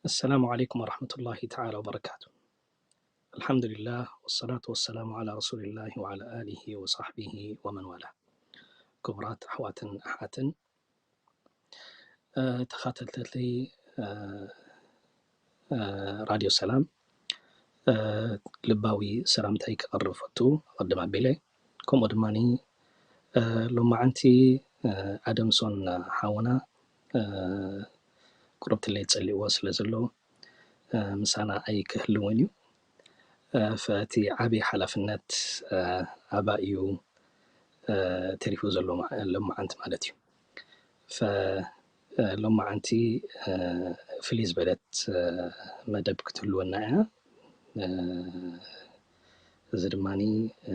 السلام عليكم ورحمة الله تعالى وبركاته. الحمد لله والصلاة والسلام على رسول الله وعلى آله وصحبه ومن والاه. ክቡራት ኣሕዋትን ኣሓትን፣ እ፣ ተኸታተልቲ፣ እ፣ እ፣ ራድዮ ሰላም፣ እ፣ ልባዊ ሰላምታይ ከቕርብ ፈቱ ኣቐድም ኣቢለ። ከምኡ ድማ፣ እ፣ ሎማዓንቲ፣ እ፣ ኣደምሶን ሓውና፣ እ፣ ቁሩብ ድሌት ጸሊእዎ ስለ ዘሎ፣ እ፣ ምሳና ኣይክህልውን እዩ። እ፣ ፈቲ ዓቢ ሓላፍነት፣ እ፣ ኣባይ እዩ፣ እ፣ ተሪፉ ዘሎ መዓ-፣ ሎማዓንቲ ማለት እዩ። ፈ-፣ እ፣ ሎማዓንቲ፣ እ፣ ፍልይ ዝበለት፣ እ፣ መደብ ክትህልወና እያ። እ፣ እዚ ድማ፣ እ፣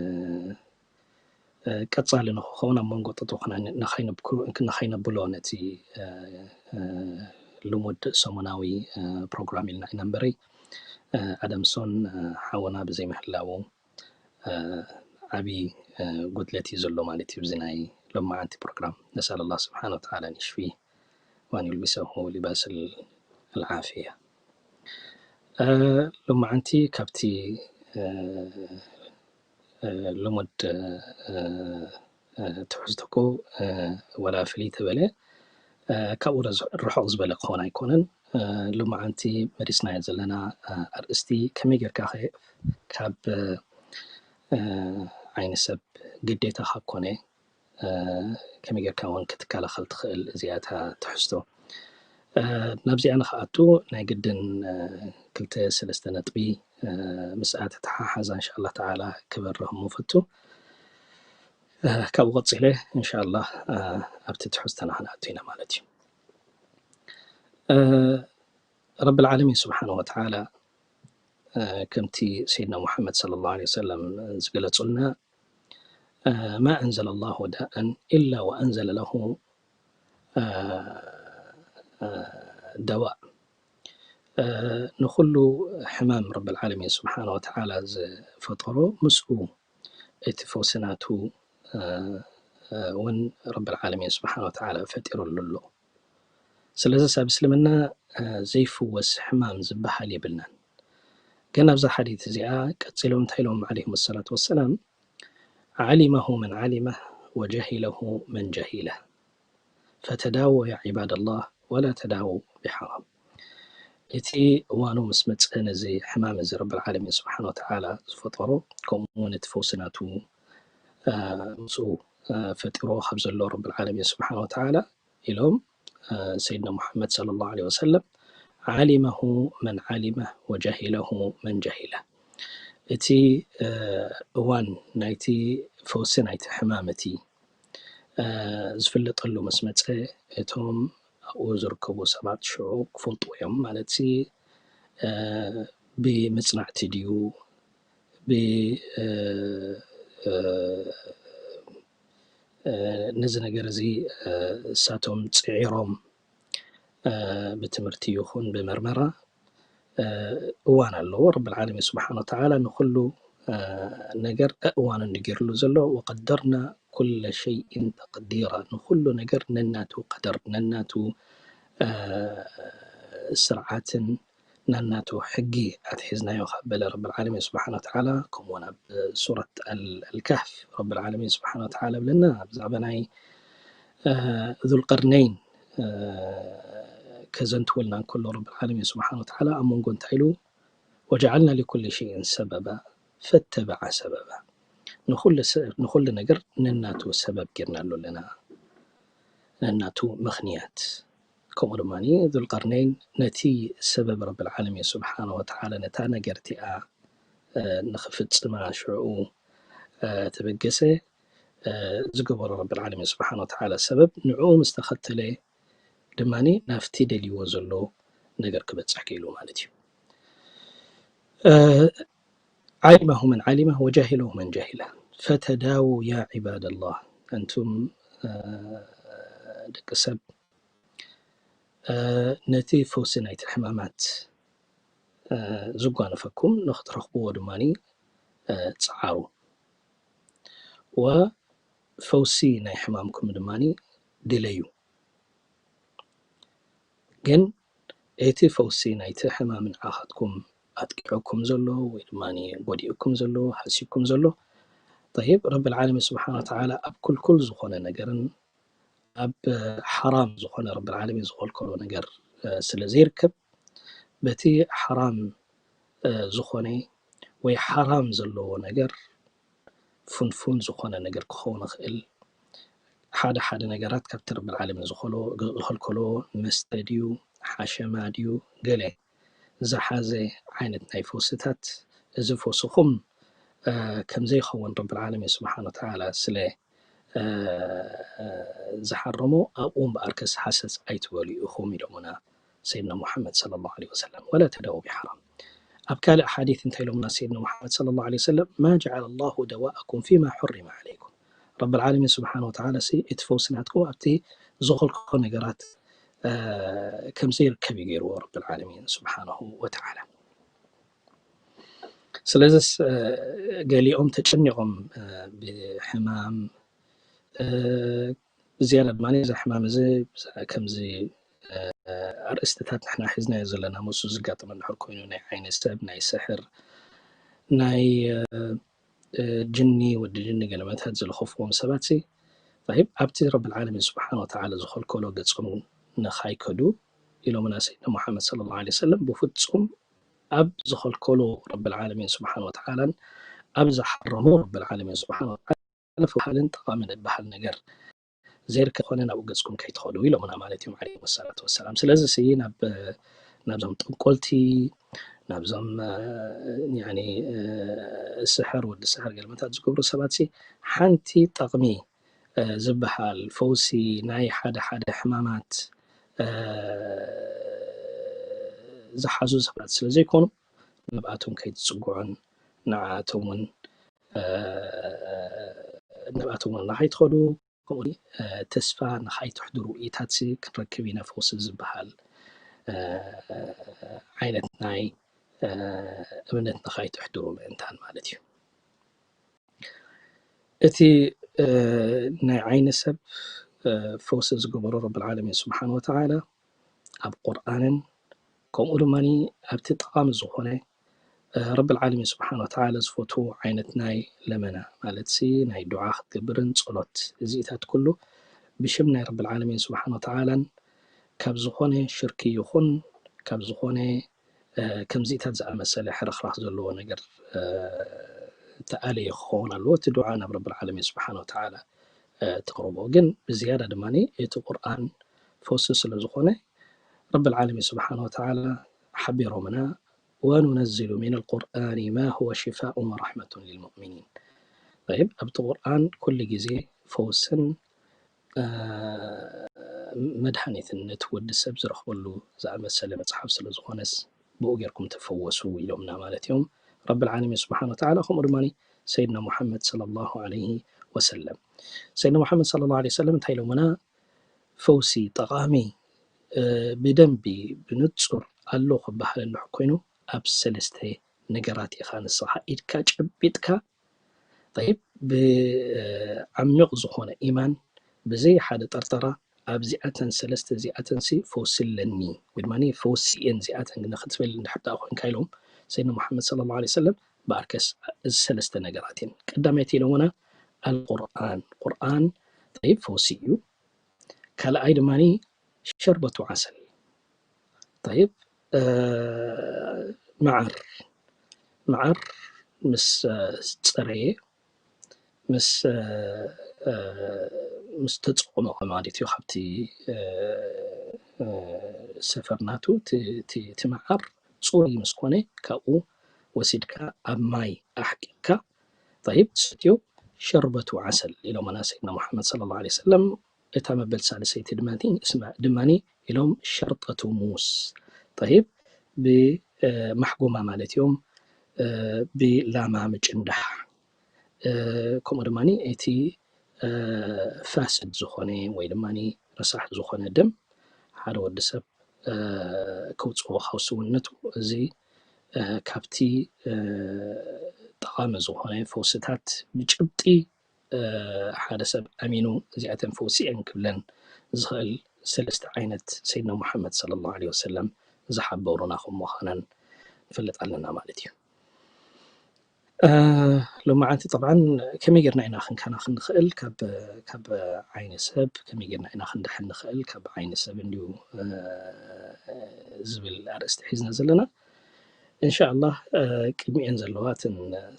እ፣ ቀጻሊ ንኽኸውን ኣብ መንጎ ጠጠው ክነ-፣ ንኸይነብኩ-፣ ንኸይነብሎ ነቲ፣ እ፣ እ፣ ልሙድ ሰሙናዊ፣ እ፣ ፕሮግራም ኢልና ኢና እምበረይ፣ እ፣ ኣደምሶን፣ እ፣ ሓውና ብዘይምህላዉ፣ እ፣ ዓቢ፣ እ፣ ጉድለት እዩ ዘሎ ማለት እዩ። ኣብዚ ናይ ሎማዓንቲ ፕሮግራም ነስኣል ኣላህ ስብሓነ ወተዓላ ኣን ዩሽፊህ ወኣን ዩልቢሰሁ ሊባስ ኣልዓፍያ። እ፣ ሎማዓንቲ ካብቲ፣ እ፣ እ፣ ልሙድ፣ እ፣ እ፣ ትሕዝቶኩ፣ እ፣ ወላ ፍልይ ተበለ፣ እ፣ ካብኡ ርዝ-፣ ርሑቕ ዝበለ ክኸውን ኣይኮነን። እ፣ ሎማዓንቲ መሪጽናዮ ዘለና፣ እ፣ ኣርእስቲ ከመይ ጌርካ ኸ ካብ፣ እ፣ ዓይኒ ሰብ ግዴታኻ ኮነ፣ እ፣ ከመይ ጌርካ እውን ክትከላኸል ትኽእል፣ እዚኣ እታ ትሕዝቶ። እ፣ ናብዚኣ ንኽኣቱ ናይ ግድን፣ እ፣ ክልተ ሰለስተ ነጥቢ፣ እ፣ ምስኣ ተተሓሓዛ እንሻ ኣላህ ተዓላ ክበርህ እሞ ፈቱ። እ፣ ካብኡ ቀጺለ እንሻ ኣላህ፣ እ፣ ኣብቲ ትሕዝቶና ክንኣቱ ኢና ማለት እዩ። እ፣ ረብል ዓለሚን ስብሓነ ወተዓላ፣ እ፣ ከምቲ ሰይድና ሙሓመድ ሰለላሁ ዐለይሂ ወሰለም ዝገለጹልና፣ እ፣ ማ ኣንዘለ ላሁ ዳእን ኢላ ወኣንዘለ ለሁ፣ እ፣ እ፣ ደዋእ። እ፣ ንኹሉ ሕማም ረብል ዓለሚን ስብሓነ ወተዓላ ዝፈጠሮ ምስኡ እቲ ፈውሲ ናቱ፣ እ፣ እ፣ እውን ረብል ዓለሚን ስብሓነ ወተዓላ ፈጢሩሉ ኣሎ። ስለዚ ኣብ እስልምና፣ እ፣ ዘይፍወስ ሕማም ዝበሃል የብልናን። ግን ኣብዛ ሓዲት እዚኣ ቀጺሎም እንታይ ኢሎም ዓለይሂም ሰላቱ ወሰላም፣ ዓሊመሁ መን ዓሊመህ ወጀሂለሁ መን ጀሂለህ። ፈተዳወ ያ ዒባደላህ ወላ ተዳወ ብሓራም። እቲ እዋኑ ምስ መጸ ነዚ ሕማም እዚ ረብል ዓለሚን ስብሓነ ወተዓላ ዝፈጠሮ፣ ከምኡ እውን እቲ ፈውሲ ናቱ፣ እ፣ ምስኡ፣ እ፣ ፈጢሮ ካብ ዘሎ ረብል ዓለሚን ስብሓነ ወተዓላ ኢሎም፣ እ፣ ሰይድና ሙሓመድ ሰለላሁ ዐለይሂ ወሰለም፣ ዓሊመሁ መን ዓሊመህ ወጀሂለሁ መን ጀሂለህ። እቲ፣ እ፣ እዋን ናይቲ ፈውሲ ናይቲ ሕማም እቲ፣ እ፣ ዝፍለጠሉ ምስ መጸ፣ እቶም ኣብኡ ዝርከቡ ሰባት ሽዑ ክፈልጡ እዮም። ማለትሲ፣ እ፣ ብምጽናዕቲ ድዩ፣ ብ-፣ እ፣ እ፣ እ፣ ነዚ ነገር እዚ፣ እ፣ እሳቶም ጽዒሮም፣ እ፣ ብትምህርቲ ይኹን ብመርመራ፣ እ፣ እዋን ኣለዎ። ረብል ዓለሚን ስብሓነ ወተዓላ ንኹሉ፣ እ፣ ነገር እዋኑ እንድዩ ገይሩሉ ዘሎ። ወቀደርና ኩለ ሸይእን ተቅዲራ፣ ንኹሉ ነገር ነናቱ ቀደር፣ ነናቱ፣ እ፣ ስርዓትን ነናቱ ሕጊ ኣትሒዝናዮ ካብ በለ ረብል ዓለሚን ስብሓነ ወተዓላ። ከምኡውን ኣብ ሱረት ኣል-፣ ኣልካህፍ ረብል ዓለሚን ስብሓነ ወተዓላ ብለና ብዛዕባ ናይ፣ እ፣ ዙልቀርነይን፣ እ፣ ከዘንትወልና እንከሎ ረብል ዓለሚን ስብሓነ ወተዓላ ኣብ መንጎ እንታይ ኢሉ? ወጀዓልና ሊኩሊ ሸይእን ሰበባ ፈተበዐ ሰበባ። ንኹሉ ሰ-፣ ንኹሉ ነገር ነናቱ ሰበብ ጌርናሉ ኣለና፣ ነናቱ ምኽንያት። ከምኡ ድማ ዙልቀርነይን ነቲ ሰበብ ረብል ዓለሚን ስብሓነ ወተዓላ ነታ ነገር እቲኣ፣ እ፣ ንኽፍጽማ ሽዑ፣ እ፣ ተበገሰ። ዝገበሮ ረብል ዓለሚን ስብሓን ወተዓላ ሰበብ ንዕኡ ምስ ተኸተለ ድማ ናብቲ ደልይዎ ዘሎ ነገር ክበፅሕ ክኢሉ ማለት እዩ። ዓሊመሁ መን ዓሊመ ወጃሂለሁ መን ጃሂለ ፈተዳው ያ ዒባደላህ። እንቱም ደቂ ሰብ ነቲ ፈውሲ ናይቲ ሕማማት ዝጓነፈኩም ንክትረኽብዎ ድማ ፀዓሩ። ወፈውሲ ናይ ሕማምኩም ድማ ድለዩ። ግን እቲ ፈውሲ ናይቲ ሕማም ንዓኻትኩም ኣጥቂዑኩም ዘሎ ወይ ድማ ጎዲኡኩም ዘሎ ሃሲኩም ዘሎ ጠይብ ረብል ዓለሚን ስብሓን ወተዓላ ኣብ ኩልኩል ዝኾነ ነገርን ኣብ ሓራም ዝኾነ ረብል ዓለሚን ዝኸልከሎ ነገር ስለ ዘይርከብ በቲ ሓራም ዝኾነ ወይ ሓራም ዘለዎ ነገር ፍንፉን ዝኾነ ነገር ክኸውን ይኽእል። ሓደ ሓደ ነገራት ካብቲ ረብል ዓለሚን ዝኸልከሎ መስተ ድዩ ሓሸማ ድዩ ገለ ዝሓዘ ዓይነት ናይ ፈውስታት እዚ ፈውስኹም ከምዘይኸውን ረብል ዓለሚን ስብሓን ወተዓላ ስለ ዝሓረሞ ኣብኡ እምበኣርከስ ሃሰስ ኣይትበሉ ኢኹም ኢሎምና ሰይድና ሙሓመድ ሰለላሁ ዐለይሂ ወሰለም። ወላ ተዳው ቢሓራም። ኣብ ካልእ ሓዲት እንታይ ኢሎምና ሰይድና ሙሓመድ ሰለላሁ ዐለይሂ ወሰለም? ማ ጀዐለ ላሁ ደዋአኩም ፊማ ሑሪመ ዐለይኩም። ረብል ዓለሚን ስብሓን ወተዓላ እቲ ፈውሲ ናትኩም ኣብቲ ዝኸልከሎ ነገራት ከምዘይርከብ እዩ ገይርዎ ረብል ዓለሚን ስብሓንሁ ወተዓላ። ስለዚስ ገሊኦም ተጨኒቖም ብሕማም ብዝያዳ ድማ እዚ ሕማም እዚ ከምዚ ኣርእስትታት ንሕና ሒዝናዮ ዘለና ምስኡ ዝጋጥመ እንድሕር ኮይኑ ናይ ዓይኒ ሰብ ናይ ስሕር ናይ ጅኒ ወዲ ጅኒ ገለመታት ዝለኸፍዎም ሰባት ሲ ይብ ኣብቲ ረብል ዓለሚን ስብሓን ወተዓላ ዝኸልከሎ ገጾም ንኻይከዱ ኢሎምና ሰይድና ሙሓመድ ሰለላሁ ዐለይሂ ወሰለም ብፍጹም ኣብ ዝኸልከሎ ረብል ዓለሚን ስብሓን ወተዓላን ኣብ ዝሓረሞ ረብል ዓለሚን ስብሓን ወተዓላ ፍብሃልን ጠቓምን ዝበሃል ነገር ዘይርከብ ኮነ ናብኡ ገጽኩም ከይትኸዱ ኢሎምና ማለት እዮም ዓለይሂም ሰላቱ ወሰላም። ስለዚ ሲ ናብ ናብዞም ጠንቆልቲ ናብዞም ስሕር ወዲ ስሕር ገለመታት ዝገብሩ ሰባት ሲ ሓንቲ ጠቕሚ ዝበሃል ፈውሲ ናይ ሓደ ሓደ ሕማማት ዝሓዙ ሰባት ስለ ዘይኮኑ ንብኣቶም ከይትፅግዑን ንዓኣቶም እውን ንብኣቶም እውን ንኸይትኸዱ ከምኡ ተስፋ ንኸይትሕድሩ ኢታት ክንረክብ ኢና ፈውሲ ዝበሃል ዓይነት ናይ እምነት ንኸይትሕድሩ ምእንታን ማለት እዩ። እቲ ናይ ዓይኒ ሰብ ፈውሲ ዝገበሮ ረብል ዓለሚን ስብሓን ወተዓላ ኣብ ቁርኣንን ከምኡ ድማ ኣብቲ ጠቓሚ ዝኾነ ረብል ዓለሚን ስብሓን ወተዓላ ዝፈትዎ ዓይነት ናይ ለመና ማለት ሲ ናይ ዱዓ ክትገብርን ጸሎት እዚኢታት ኩሉ ብሽም ናይ ረብል ዓለሚን ስብሓን ወተዓላን ካብ ዝኾነ ሽርኪ ይኹን ካብ ዝኾነ ከምዚኢታት ዝኣመሰለ ሕርኽራኽ ዘለዎ ነገር ተኣለየ ክኸውን ኣለዎ እቲ ዱዓ ናብ ረብል ዓለሚን ስብሓን ወተዓላ ተቕርቦ ግን ብዝያዳ ድማ እቲ ቁርኣን ፈውሲ ስለ ዝኾነ ረብል ዓለሚን ስብሓን ወተዓላ ሓቢሮምና ወኑነዝሉ ሚን ልቁርኣን ማ ሁወ ሽፋኡን ወራሕመቱን ልልሙእሚኒን ይብ ኣብቲ ቁርኣን ኩሉ ግዜ ፈውስን መድሃኒትን ነቲ ወዲ ሰብ ዝረኽበሉ ዝኣመሰለ መፅሓፍ ስለ ዝኾነስ ብኡ ጌርኩም ተፈወሱ ኢሎምና ማለት እዮም ረብል ዓለሚን ስብሓን ወተዓላ ከምኡ ድማ ሰይድና ሙሓመድ ሰለላሁ ዐለይሂ ወሰለም ሰይድና ሙሓመድ ሰለላሁ ዐለይሂ ወሰለም እንታይ ኢሎምና ፈውሲ ጠቓሚ ብደንቢ ብንፁር ኣሎ ክበሃል እንድሕር ኮይኑ ኣብ ሰለስተ ነገራት ኢኻ ንስኻ ኢድካ ጨቢጥካ ይብ ብዓሚቕ ዝኾነ ኢማን ብዘይ ሓደ ጠርጠራ ኣብዚኣተን ሰለስተ እዚኣተንሲ ፈውሲ ኣለኒ ወይ ድማ ፈውሲ እየን እዚኣተን ንክትብል እንድሕር ኮይንካ ኢሎም ሰይድና ሙሓመድ ሰለላሁ ዐለይሂ ወሰለም ብኣርከስ እዚ ሰለስተ ነገራት እየን ቀዳመይቲ ኢሎምና ኣልቁርኣን ቁርኣን ይብ ፈውሲ እዩ ካልኣይ ድማ ሸርበቱ ዓሰል ይብ መዓር መዓር ምስ ፀረየ ምስ ምስ ተፀቆመ ማለት እዩ ካብቲ ሰፈር ናቱ እቲ መዓር ፅሩይ ምስ ኮነ ካብኡ ወሲድካ ኣብ ማይ ኣሕቂቕካ ይብ ትሰትዮ ሸርበቱ ዓሰል ኢሎምና ሰይድና ሙሓመድ ሰለላሁ ዐለይሂ ወሰለም። እታ መበል ሳልሰይቲ ድማ ድማ ኢሎም ሸርጠቱ ሙስ። ጠይብ፣ ብማሕጎማ ማለት እዮም፣ ብላማ ምጭንዳሕ። ከምኡ ድማ እቲ ፋስድ ዝኾነ ወይ ድማ ረሳሕ ዝኾነ ደም ሓደ ወዲ ሰብ ከውፅኦ ካብ ሰውነቱ፣ እዚ ካብቲ ጠቓሚ ዝኾነ ፈውስታት ብጭብጢ ሓደ ሰብ ኣሚኑ እዚኣተን ፈውሲ እየን ክብለን ዝኽእል ሰለስተ ዓይነት ሰይድና ሙሓመድ ሰለላሁ ዐለይሂ ወሰለም ዝሓበሩና ከም ምዃነን ንፈልጥ ኣለና ማለት እዩ። ሎማዓንቲ ጠብዓን ከመይ ጌርና ኢና ክንከናኸን ንኽእል ካብ ካብ ዓይኒ ሰብ፣ ከመይ ጌርና ኢና ክንድሕን ንኽእል ካብ ዓይኒ ሰብ እንድዩ ዝብል ኣርእስቲ ሒዝና ዘለና። እንሻ ኣላህ ቅድሚኤን ዘለዋ እተን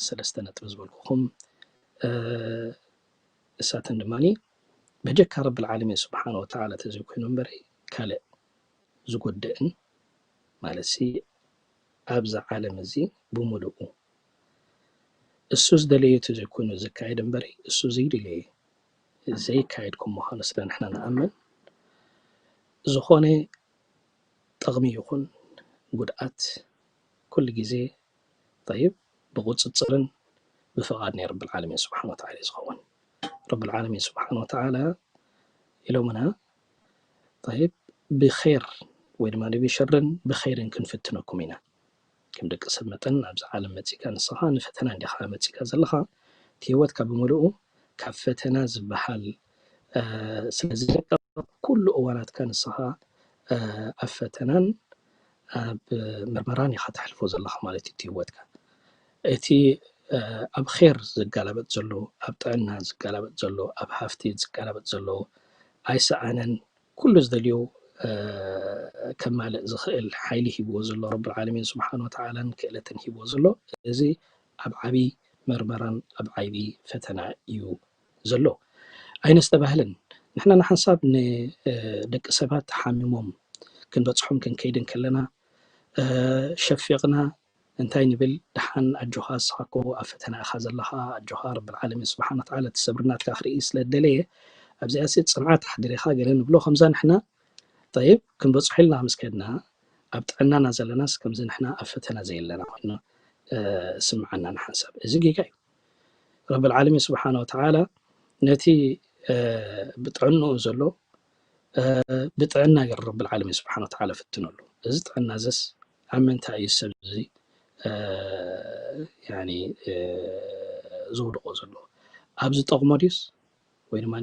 ሰለስተ ነጥቢ ዝበልኩኹም እሳተን ድማ በጀካ ረብል ዓለሚን ስብሓነ ወተዓላ ተዘይኮይኑ እምበሪ ካልእ ዝጎድእን ማለት ሲ ኣብዛ ዓለም እዚ ብምሉኡ እሱ ዝደለዮ ተዘይኮይኑ ዝካየድ እምበሪ እሱ ዘይደለየ ዘይካየድ ከም ምዃኑ ስለ ንሕና ንኣምን ዝኾነ ጠቕሚ ይኹን ጉድኣት ኩሉ ግዜ ጠይብ ብቁፅፅርን ብፍቓድ ናይ ረብል ዓለሚን ስብሓነ ወተዓላ እዩ ዝኸውን። ረብል ዓለሚን ስብሓነ ወተዓላ ኢሎምና ጠይብ ብኸይር ወይ ድማ ብሸርን ብኸይርን ክንፍትነኩም ኢና። ከም ደቂ ሰብ መጠን ኣብዚ ዓለም መፂካ ንስኻ ንፈተና እንዲኻ መፂካ ዘለኻ። እቲ ህይወትካ ብምልኡ ካብ ፈተና ዝበሃል ስለዝለቀቕ ኩሉ እዋናትካ ንስኻ ኣብ ፈተናን ኣብ ምርመራን ኢኻ ተሕልፎ ዘለኻ ማለት እዩ። እቲ ህይወትካ እቲ ኣብ ኼር ዝጋላበጥ ዘሎ፣ ኣብ ጥዕና ዝጋላበጥ ዘሎ፣ ኣብ ሃፍቲ ዝጋላበጥ ዘሎ ኣይሰኣነን። ኩሉ ዝደልዮ ከማልእ ዝኽእል ሓይሊ ሂብዎ ዘሎ ረብል ዓለሚን ስብሓን ወተዓላን ክእለትን ሂብዎ ዘሎ እዚ ኣብ ዓብዪ መርመራን ኣብ ዓብዪ ፈተና እዩ ዘሎ። ኣይነስተባህልን ንሕና ንሓንሳብ ንደቂ ሰባት ሓሚሞም ክንበፅሖም ክንከይድ እንከለና ሸፊቕና እንታይ ንብል ደሓን ኣጆኻ እስኻ እኮ ኣብ ፈተና ኢኻ ዘለኻ ኣጆኻ ረብል ዓለሚን ስብሓን ወተዓላ እቲ ሰብሪ ናትካ ክርኢ ስለ ዝደለየ ኣብዚኣሲ ፅንዓት ኣሕዲርኻ ገለ ንብሎ ከምዛ ንሕና ጠይብ ክንበፅሖ ኢልና ምስ ከድና ኣብ ጥዕናና ዘለናስ ከምዚ ንሕና ኣብ ፈተና ዘየለና ኮይና ስምዓና ንሓንሳብ እዚ ጌጋ እዩ። ረብል ዓለሚን ስብሓን ወተዓላ ነቲ ብጥዕንኡ ዘሎ ብጥዕና ገይሩ ረብል ዓለሚን ስብሓን ወተዓላ ፍትነሉ። እዚ ጥዕና እዚስ ኣብ ምንታይ እዩ ሰብ እዚ ዘውድቆ ዘሎ? ኣብ ዝጠቕሞ ድዩስ ወይ ድማ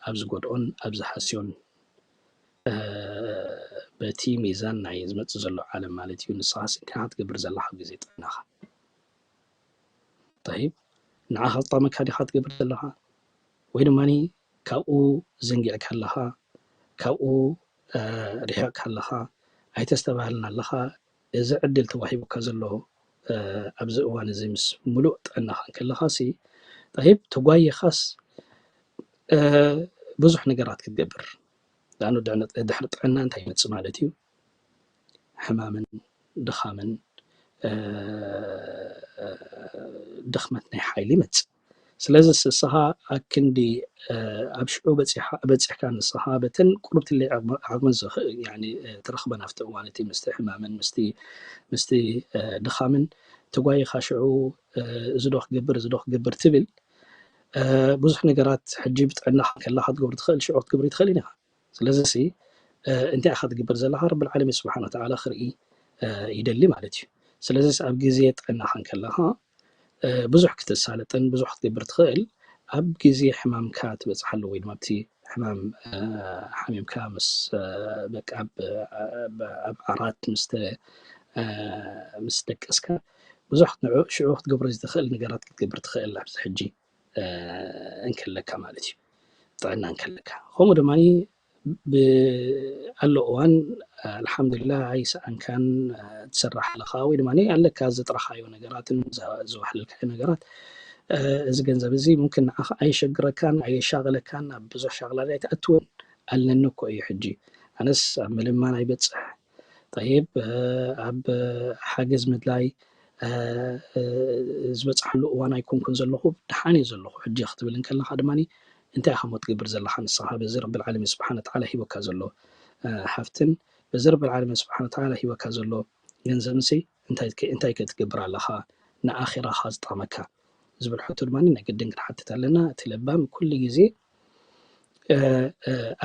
ኣብ ዝጎድኦን ኣብ ዝሃስዮን በቲ ሚዛን ናይ ዝመፅእ ዘሎ ዓለም ማለት እዩ። ንስኻስ እንታይ ክትገብር ዘለኻ ኣብ ግዜ ጥዕናኻ? ጠይብ ንዓኻ ዝጠቕመካ ዲኻ ትገብር ዘለኻ ወይ ድማ ካብኡ ዘንጊዕካ ኣለኻ፣ ካብኡ ርሒቕካ ኣለኻ፣ ኣይተስተባህልን ኣለኻ። እዚ ዕድል ተዋሂቡካ ዘሎ ኣብዚ እዋን እዚ ምስ ሙሉእ ጥዕናኻ እንከለኻ ሲ ጠይብ ተጓይኻስ ብዙሕ ነገራት ክትገብር ዳኑ ድሕሪ ጥዕና እንታይ ይመፅእ ማለት እዩ? ሕማምን ድኻምን ድኽመት ናይ ሓይሊ ይመፅእ። ስለዚ ንስኻ ኣክንዲ ኣብ ሽዑ በፂሕካ ንስኻ በተን ቁርብትለይ ዓቕሚ ትረኽበን ኣብቲ እዋን እቲ ምስቲ ሕማምን ምስቲ ድኻምን ተጓይኻ ሽዑ እዚ ዶ ክገብር እዚ ዶ ክገብር ትብል ብዙሕ ነገራት ሕጂ ብጥዕናኻ ከላ ክትገብር ትኽእል ሽዑ ክትገብር ይትኽእል ኢና። ስለዚ ሲ እንታይ ኢኻ ትግበር ዘለኻ ረብል ዓለሚን ስብሓን ወተዓላ ክርኢ ይደሊ ማለት እዩ። ስለዚ ኣብ ግዜ ጥዕናኻ ከለኻ ብዙሕ ክትሳለጥን ብዙሕ ክትገብር ትኽእል ኣብ ግዜ ሕማምካ ትበፅሓሉ ወይ ድማ ኣብቲ ሕማም ሓሚምካ ምስ በቃ ኣብ ዓራት ምስ ደቀስካ ብዙሕ ሽዑ ክትገብሮ ዝተኽእል ነገራት ክትገብር ትኽእል ኣብዚ ሕጂ እንከለካ ማለት እዩ። ጥዕና እንከለካ ከምኡ ድማ ኣሎ እዋን ኣልሓምዱሊላህ ኣይሰኣንካን ትሰራሕ ኣለኻ ወይ ድማ ኣለካ ዝጥረኻዮ ነገራትን ዝዋሕለልካዮ ነገራት እዚ ገንዘብ እዚ ሙምክን ንዓኻ ኣየሸግረካን ኣየሻቕለካን ኣብ ብዙሕ ሻቕላ ኣይትኣትውን ኣለኒ እኮ እዩ ሕጂ ኣነስ ኣብ ምልማን ኣይበፅሕ ጠይብ ኣብ ሓገዝ ምድላይ ዝበፅሓሉ እዋን ኣይኮንኩን ዘለኹ፣ ደሓን እየ ዘለኹ ሕጂ ክትብል እንከለኻ ድማ እንታይ ኢኻ ሞ ትገብር ዘለኻ ንስኻ በዚ ረብል ዓለሚን ስብሓነ ወተዓላ ሂበካ ዘሎ ሃፍትን በዚ ረብል ዓለሚን ስብሓነ ወተዓላ ሂበካ ዘሎ ገንዘብንሲ እንታይ ከ ትገብር ኣለኻ ንኣኺራኻ ዝጠቕመካ ዝብል ሕቶ ድማ ናይ ግድን ክንሓትት ኣለና። እቲ ለባም ኩሉ ግዜ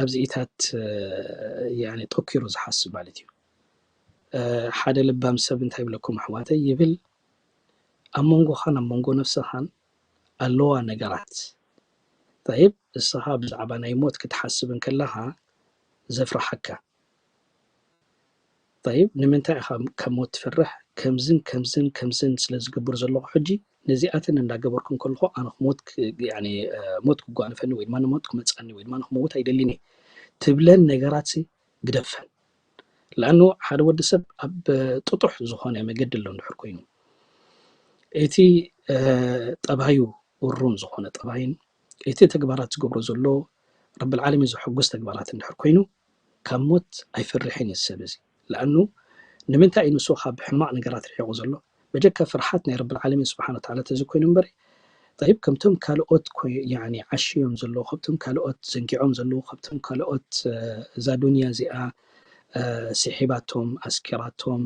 ኣብዚኢታት ጠኪሩ ዝሓስብ ማለት እዩ። ሓደ ለባም ሰብ እንታይ ይብለኩም ኣሕዋተይ ይብል፣ ኣብ መንጎኻን ኣብ መንጎ ነፍስኻን ኣለዋ ነገራት። ጠይብ፣ እስኻ ብዛዕባ ናይ ሞት ክትሓስብ እንከለኻ ዘፍርሓካ። ጠይብ፣ ንምንታይ ኢኻ ካብ ሞት ትፈርሕ? ከምዝን ከምዝን ከምዝን ስለ ዝገብር ዘለኹ ሕጂ ነዚኣተን እንዳገበርኩ እንከለኹ ኣነ ክሞት ሞት ክጓንፈኒ ወይ ድማ ንሞት ክመፅኣኒ ወይ ድማ ንክመውት ኣይደሊን እየ ትብለን ነገራት ግደፈን። ለኣኑ ሓደ ወዲ ሰብ ኣብ ጥጡሕ ዝኾነ መገዲ ኣሎ እንድሕር ኮይኑ እቲ ጠባዩ እሩም ዝኾነ ጠባይን እቲ ተግባራት ዝገብሮ ዘሎ ረብል ዓለሚን ዘሐጉስ ተግባራት እንድሕር ኮይኑ ካብ ሞት ኣይፈርሕን እዩ ሰብ እዚ። ለኣኑ ንምንታይ እዩ ንሱ ካብ ሕማቕ ነገራት ርሒቑ ዘሎ? በጀካ ፍርሓት ናይ ረብል ዓለሚን ስብሓነ ወተዓላ ተዘይኮይኑ እምበር ጠይብ ከምቶም ካልኦት ዓሽዮም ዘለዉ ካብቶም ካልኦት ዘንጊዖም ዘለዉ ካብቶም ካልኦት እዛ ዱንያ እዚኣ ስሒባቶም ኣስኪራቶም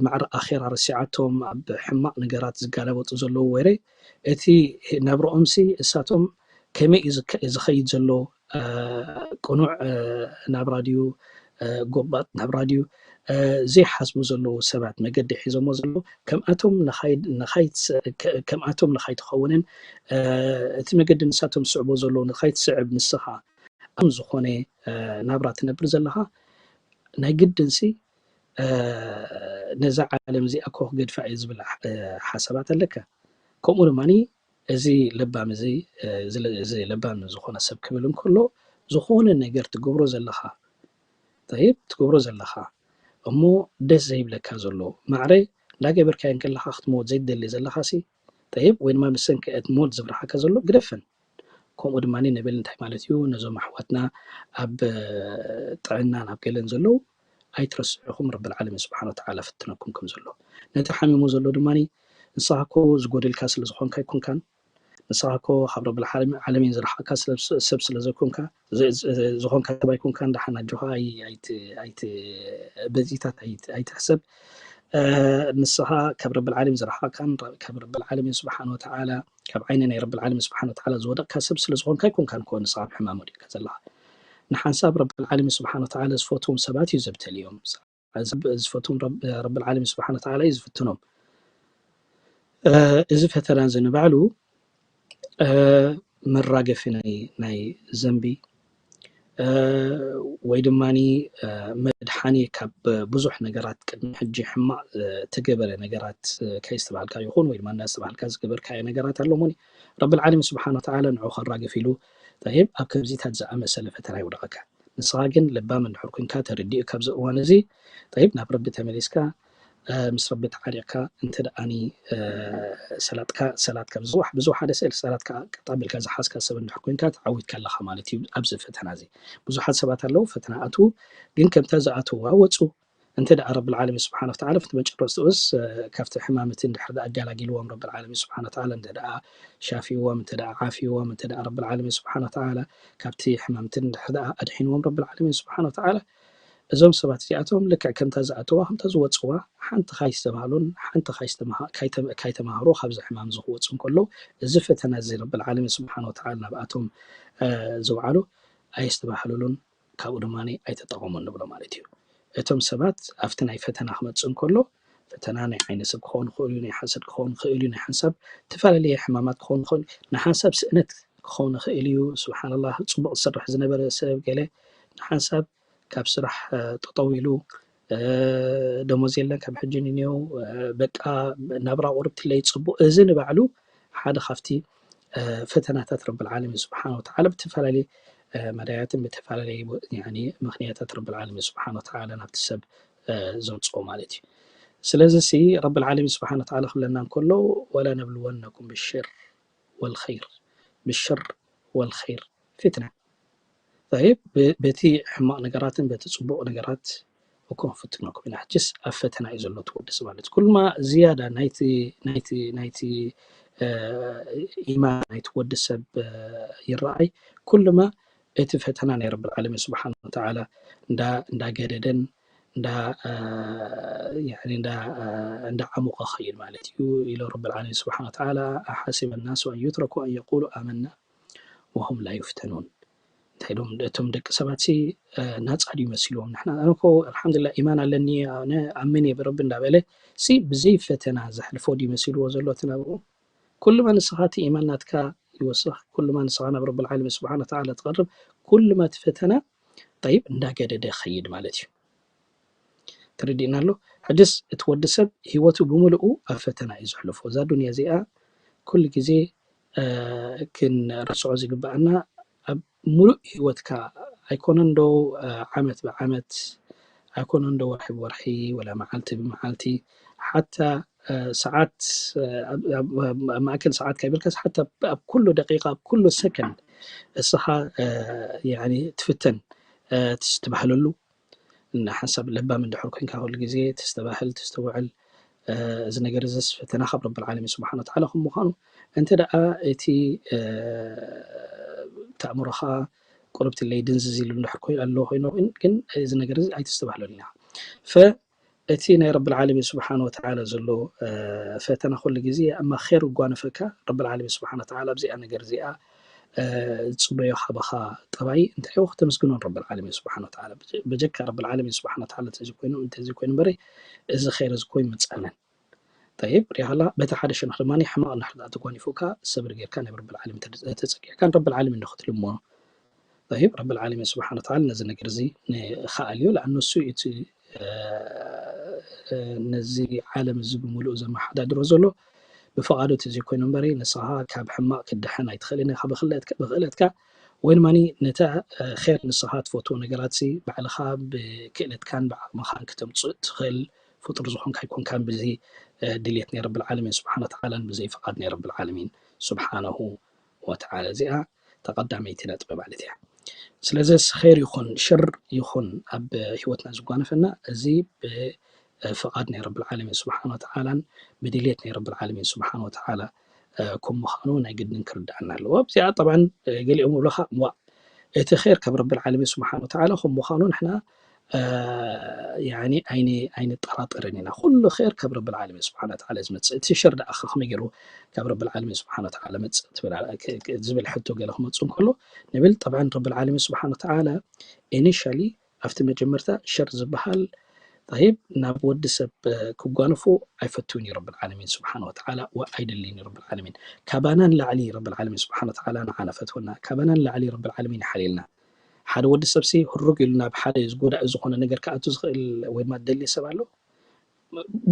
ማዕረ ኣኼራ ረሲዓቶም ኣብ ሕማቕ ነገራት ዝጋለበጡ ዘለዉ ወይረ እቲ ናብረኦምሲ እሳቶም ከመይ እዩ ዝኸይድ ዘሎ ቅኑዕ ናብራ ድዩ ጎባጥ ናብራ ድዩ ዘይሓስቡ ዘለዉ ሰባት መገዲ ሒዞሞ ዘለዉ ከምኣቶም ከምኣቶም ንኻይትኸውንን እቲ መገዲ ንሳቶም ዝስዕቦ ዘለዉ ንኻይትስዕብ ንስኻ ኣም ዝኾነ ናብራ ትነብር ዘለኻ ናይ ግድንሲ ነዛ ዓለም እዚኣ ኮ ክገድፋ እየ ዝብል ሓሳባት ኣለካ። ከምኡ ድማ እዚ ለባም እዚ እዚ ለባም ዝኾነ ሰብ ክብል እንከሎ ዝኾነ ነገር ትገብሮ ዘለኻ ጠይብ ትገብሮ ዘለኻ እሞ ደስ ዘይብለካ ዘሎ ማዕረ እንዳገበርካዮ እንከለኻ ክትመወት ዘይትደሊ ዘለኻ ሲ ጠይብ ወይ ድማ ብሰንኪ እቲ ሞት ዝብርሓካ ዘሎ ግደፈን። ከምኡ ድማ ንብል እንታይ ማለት እዩ ነዞም ኣሕዋትና ኣብ ጥዕናን ኣብ ገለን ዘለዉ ኣይትረስዑኹም ረብል ዓለሚን ስብሓን ወተዓላ ፍትነኩም ከም ዘሎ ነቲ ሓሚሙ ዘሎ ድማ ንስኻ ኮ ዝጎድልካ ስለ ዝኾንካ ኣይኮንካን ንስኻ ኮ ካብ ረብል ዓለሚን ዝረሓቕካ ሰብ ስለ ዘይኮንካ ዝኾንካ ሰብ ኣይኮንካን ደሓን ኣጆኻ በዚታት ኣይትሕሰብ ንስኻ ካብ ረብል ዓለሚን ዝረሓቕካን ካብ ረብል ዓለሚን ስብሓን ወተዓላ ካብ ዓይኒ ናይ ረብል ዓለሚን ስብሓን ወተዓላ ዝወደቕካ ሰብ ስለ ዝኾንካ ኣይኮንካን ኮ ንስኻ ኣብ ሕማም ወዲቕካ ዘለኻ ንሓንሳብ ረብል ዓለሚን ስብሓን ወተዓላ ዝፈትዎም ሰባት እዩ ዘብተልዮም ዝፈትዎም ረብል ዓለሚን ስብሓን ወተዓላ እዩ ዝፍትኖም እዚ ፈተና እዚ ንባዕሉ መራገፊ ናይ ዘንቢ ወይ ድማ መድሓኒ ካብ ብዙሕ ነገራት ቅድሚ ሕጂ ሕማቕ ተገበረ ነገራት ከይስተባሃልካ ይኹን ወይ ድማ እናስተባሃልካ ዝገበርካዮ ነገራት ኣሎ ሞኒ ረብል ዓለሚን ስብሓን ወተዓላ ንዑ ከራግፍ ኢሉ ጠይብ ኣብ ከምዚታት ዝኣመሰለ ፈተና ይውደቐካ ንስኻ ግን ለባም እንድሕር ኮንካ ተረዲኡ ካብዚ እዋን እዚ ጠይብ ናብ ረቢ ተመሊስካ ምስ ረቢ ተዓሪቕካ እንተ ደኣኒ ሰላትካ ሰላትካ ብዝዋ ብዝዋ ሓደ ስእል ሰላትካ ቀጣቢልካ ዝሓዝካ ሰብ እንድሕር ኮንካ ተዓዊትካ ኣለኻ ማለት እዩ ኣብዚ ፈተና እዚ ብዙሓት ሰባት ኣለዉ ፈተና ኣትዉ ግን ከምታ ዝኣትዋ ወፁ እንተ ደኣ ረብል ዓለሚን ስብሓን ወተዓላ ፍቲ መጨረስትኡስ ካብቲ ሕማም እቲ እንድሕር ደኣ ኣጋላጊልዎም ረብል ዓለሚን ስብሓን ወተዓላ እንተ ደኣ ሻፊዎም እንተ ደኣ ዓፊዎም እንተ ደኣ ረብል ዓለሚን ስብሓን ወተዓላ ካብቲ ሕማም እቲ እንድሕር ደኣ ኣድሒንዎም ረብል ዓለሚን ስብሓን ወተዓላ እዞም ሰባት እዚኣቶም ልክዕ ከምታ ዝኣተዋ ከምታ ዝወፅዋ ሓንቲ ካይስተባሃሉን ሓንቲ ካይተማሃሩ ካብዚ ሕማም እዚ ክወፁ እንከለዉ እዚ ፈተና እዚ ረብል ዓለሚን ስብሓን ወተዓላ ናብኣቶም ዘውዓሉ ኣየስተባህሉሉን ካብኡ ድማ ኣይተጠቐሙ ንብሎ ማለት እዩ። እቶም ሰባት ኣብቲ ናይ ፈተና ክመፅእ እንከሎ ፈተና ናይ ዓይነ ሰብ ክኸውን ይኽእል እዩ፣ ናይ ሓሰድ ክኸውን ይኽእል እዩ፣ ናይ ሓንሳብ ዝተፈላለየ ሕማማት ክኸውን ይኽእል እዩ፣ ናይ ሓንሳብ ስእነት ክኸውን ይኽእል እዩ። ስብሓንላህ ፅቡቕ ዝሰርሕ ዝነበረ ሰብ ገለ ንሓንሳብ ካብ ስራሕ ጠጠው ኢሉ ደሞዝ የለን ካብ ሕጂ ንኔው በቃ ናብራ ቁርብትለይ ፅቡቕ እዚ ንባዕሉ ሓደ ካብቲ ፈተናታት ረብል ዓለሚን ስብሓን ወተዓላ ብተፈላለየ መዳያትን ብተፈላለየ ምክንያታት ረብል ዓለሚን ስብሓን ወተዓላ ናብቲ ሰብ ዘምፅኦ ማለት እዩ። ስለዚ ሲ ረብል ዓለሚን ስብሓን ወተዓላ ክብለና እንከሎ ወላ ነብልወነኩም ብሸር ወልኸይር ብሸር ወልኸይር ፊትና ጠይብ በቲ ሕማቕ ነገራትን በቲ ፅቡቕ ነገራት እኮ ክንፍትነኩም ኢና። ሕጅስ ኣብ ፈተና እዩ ዘሎ እቲ ወዲ ሰብ ማለት እዩ። ኩልማ ዝያዳ ናይቲ ናይቲ ናይቲ እ፣ ኢማን ናይቲ ወዲ ሰብ እ፣ ይረኣይ፣ ኩልማ እቲ ፈተና ናይ ረብል ዓለሚን ስብሓን ወተዓላ እንዳ እንዳገደደን እንዳ እ፣ ያኒ እንዳ እ፣ እንዳዓሞቐ ኸይድ ማለት እዩ ኢሎ ረብል ዓለሚን ስብሓን ወተዓላ። ኣሓሲበ ናሱ ኣን ዩትረኩ ኣን የቁሉ ኣመና ወሁም ላ ዩፍተኑን። እንታይ ኢሎም እቶም ደቂ ሰባት ሲ እ፣ ናፃ ድዩ መሲልዎም? ንሕና እኮ ኣልሓምዱሊላህ ኢማን ኣለኒ ኣነ ኣምን እየ ብረቢ እንዳበለ ሲ ብዘይ ፈተና ዘሕልፎ ድዩ መሲልዎ ዘሎ እቲ ናብኡ? ኩልማ ንስኻ እቲ ኢማን ናትካ ይወስኽ፣ ኩልማ ንስኻ ናብ ረብል ዓለሚን ስብሓን ወተዓላ ትቐርብ፣ ኩልማ እቲ ፈተና ጠይብ እንዳገደደ ኸይድ ማለት እዩ። ተረዲእና ኣሎ። ሕጅስ እቲ ወዲ ሰብ ህይወቱ ብምልኡ ኣብ ፈተና እዩ ዘሕልፎ። እዛ ዱንያ እዚኣ ኩሉ ግዜ እ፣ ክንርስዖ ዝግበኣና ኣብ ሙሉእ ህይወትካ ኣይኮነን ዶ እ፣ ዓመት ብዓመት ኣይኮነን ዶ ወርሒ ብወርሒ ወላ መዓልቲ ብመዓልቲ ሓታ እ፣ ሰዓት እ፣ ኣብ ኣብ- ኣብ ማእከል ሰዓት ካይበልካስ ሓታ ኣብ- ኣብ ኩሉ ደቂቃ ኣብ ኩሉ ሰከንድ እስኻ እ፣ ያኒ ትፍተን እ፣ ትስተባህለሉ ንሓንሳብ ለባም እንድሕር ኮንካ ኩሉ ግዜ ተስተባህል ተስተውዕል እ፣ እዚ ነገር እዚስ ፈተና ካብ ረብል ዓለሚን ስብሓን ወተዓላ ከም ምዃኑ እንተ ደኣ እቲ እ፣ እቲ ኣእምሮኻ ቁርብትለይ ድንዝዝ ኢሉ እንድሕር ኮይኑ ኣለዎ ኮይኑ ግን ግን እዚ ነገር እዚ ኣይተስተባህለሉን ኢኻ ፈ እቲ ናይ ረብል ዓለሚን ስብሓን ወተዓላ ዘሎ እ፣ ፈተና ኩሉ ግዜ ኣማ ኸይር ጓነፈካ ረብል ዓለሚን ስብሓን ወተዓላ ኣብዚኣ ነገር እዚኣ እ፣ ዝፅበዮ ካባኻ ጠባይ እንታይ እዩ? ክተመስግኖን ረብል ዓለሚን ስብሓን ወተዓላ። በጀ- በጀካ ረብል ዓለሚን ስብሓን ወተዓላ እንተዚ ኮይኑ እንተዚ ኮይኑ እምበሪ እዚ ኸይር እዚ ኮይኑ ምፃናን። ጠይብ ሪሃላ በቲ ሓደ ሸነኽ ድማ ሕማቕ እንድሕር ደኣ ተጓኒፉካ ሰብሪ ጌርካ ናብ ረብል ዓለሚን ተደ- ተፀጊዕካን ረብል ዓለሚን ንክትልምኖ ጠይብ ረብል ዓለሚን ስብሓን ወተዓላ ነዚ ነገር እዚ ንኸኣል እዩ ለኣኑ እሱ እቲ እ፣ ነዚ ዓለም እዚ ብምሉእ ዘመሓዳድሮ ዘሎ ብፍቓዱ እቲ ዘይኮይኑ እምበሪ ንስኻ ካብ ሕማቕ ክትድሕን ኣይትኽእልን ኢኻ ብኽእለትካ ብኽእለትካ ወይ ድማ ነታ እ፣ ኸይር ንስኻ ትፈትዎ ነገራት ሲ ባዕልኻ ብክእለትካን ብዓቕምኻን ክተምፅእ ትኽእል ፍጡር ዝኾንካ ኣይኮንካን ብዚ እ፣ ድልየት ናይ ረብል ዓለሚን ስብሓን ወተዓላን ብዘይ ፍቓድ ናይ ረብል ዓለሚን ስብሓነሁ ወተዓላ እዚኣ ተቐዳመይቲ ነጥቢ ማለት እያ። ስለዚ ኸይር ይኹን ሽር ይኹን ኣብ ህይወትና ዝጓነፈና እዚ ብፍቓድ ናይ ረብል ዓለሚን ስብሓን ወተዓላን ብድልየት ናይ ረብል ዓለሚን ስብሓን ወተዓላ እ፣ ከም ምዃኑ ናይ ግድን ክርድኣና ኣለዎ። ኣብዚኣ ጠብዓን እ፣ ገሊኦም ይብሉኻ እዋ እቲ ኸይር ካብ ረብል ዓለሚን ስብሓን ወተዓላ ከም ምዃኑ ንሕና እ፣ ያኒ ኣይን- ኣይንጠራጠርን ኢና። ኩሉ ኸይር ካብ ረብል ዓለሚን ስብሓን ወተዓላ ዝመፅእ እቲ ሽር ደኣ ከ ከመይ ገይሩ ካብ ረብል ዓለሚን ስብሓን ወተዓላ መፅእ ትብል ኣላ- ክ- ክ- ዝብል ሕቶ ገለ ክመፁ እንከሎ ንብል ጠብዓን ረብል ዓለሚን ስብሓን ወተዓላ ኢኒሻሊ ኣብቲ መጀመርታ ሸር ዝበሃል ጠይብ ናብ ወዲ ሰብ እ፣ ክጓንፎ ኣይፈትውን እዩ ረብል ዓለሚን ስብሓን ወተዓላ ወ- ኣይደልን እዩ ረብል ዓለሚን ካባና ንላዕሊ ረብል ዓለሚን ስብሓን ወተዓላ ንዓና ፈትወና ካባና ንላዕሊ ረብል ዓለሚን ይሓልየልና ሓደ ወዲ ሰብ ሲ ህሩግ ኢሉ ናብ ሓደ ጎዳኢ ዝኾነ ነገር ክኣቱ ዝኽእል ወይ ድማ ደሊ ሰብ ኣሎ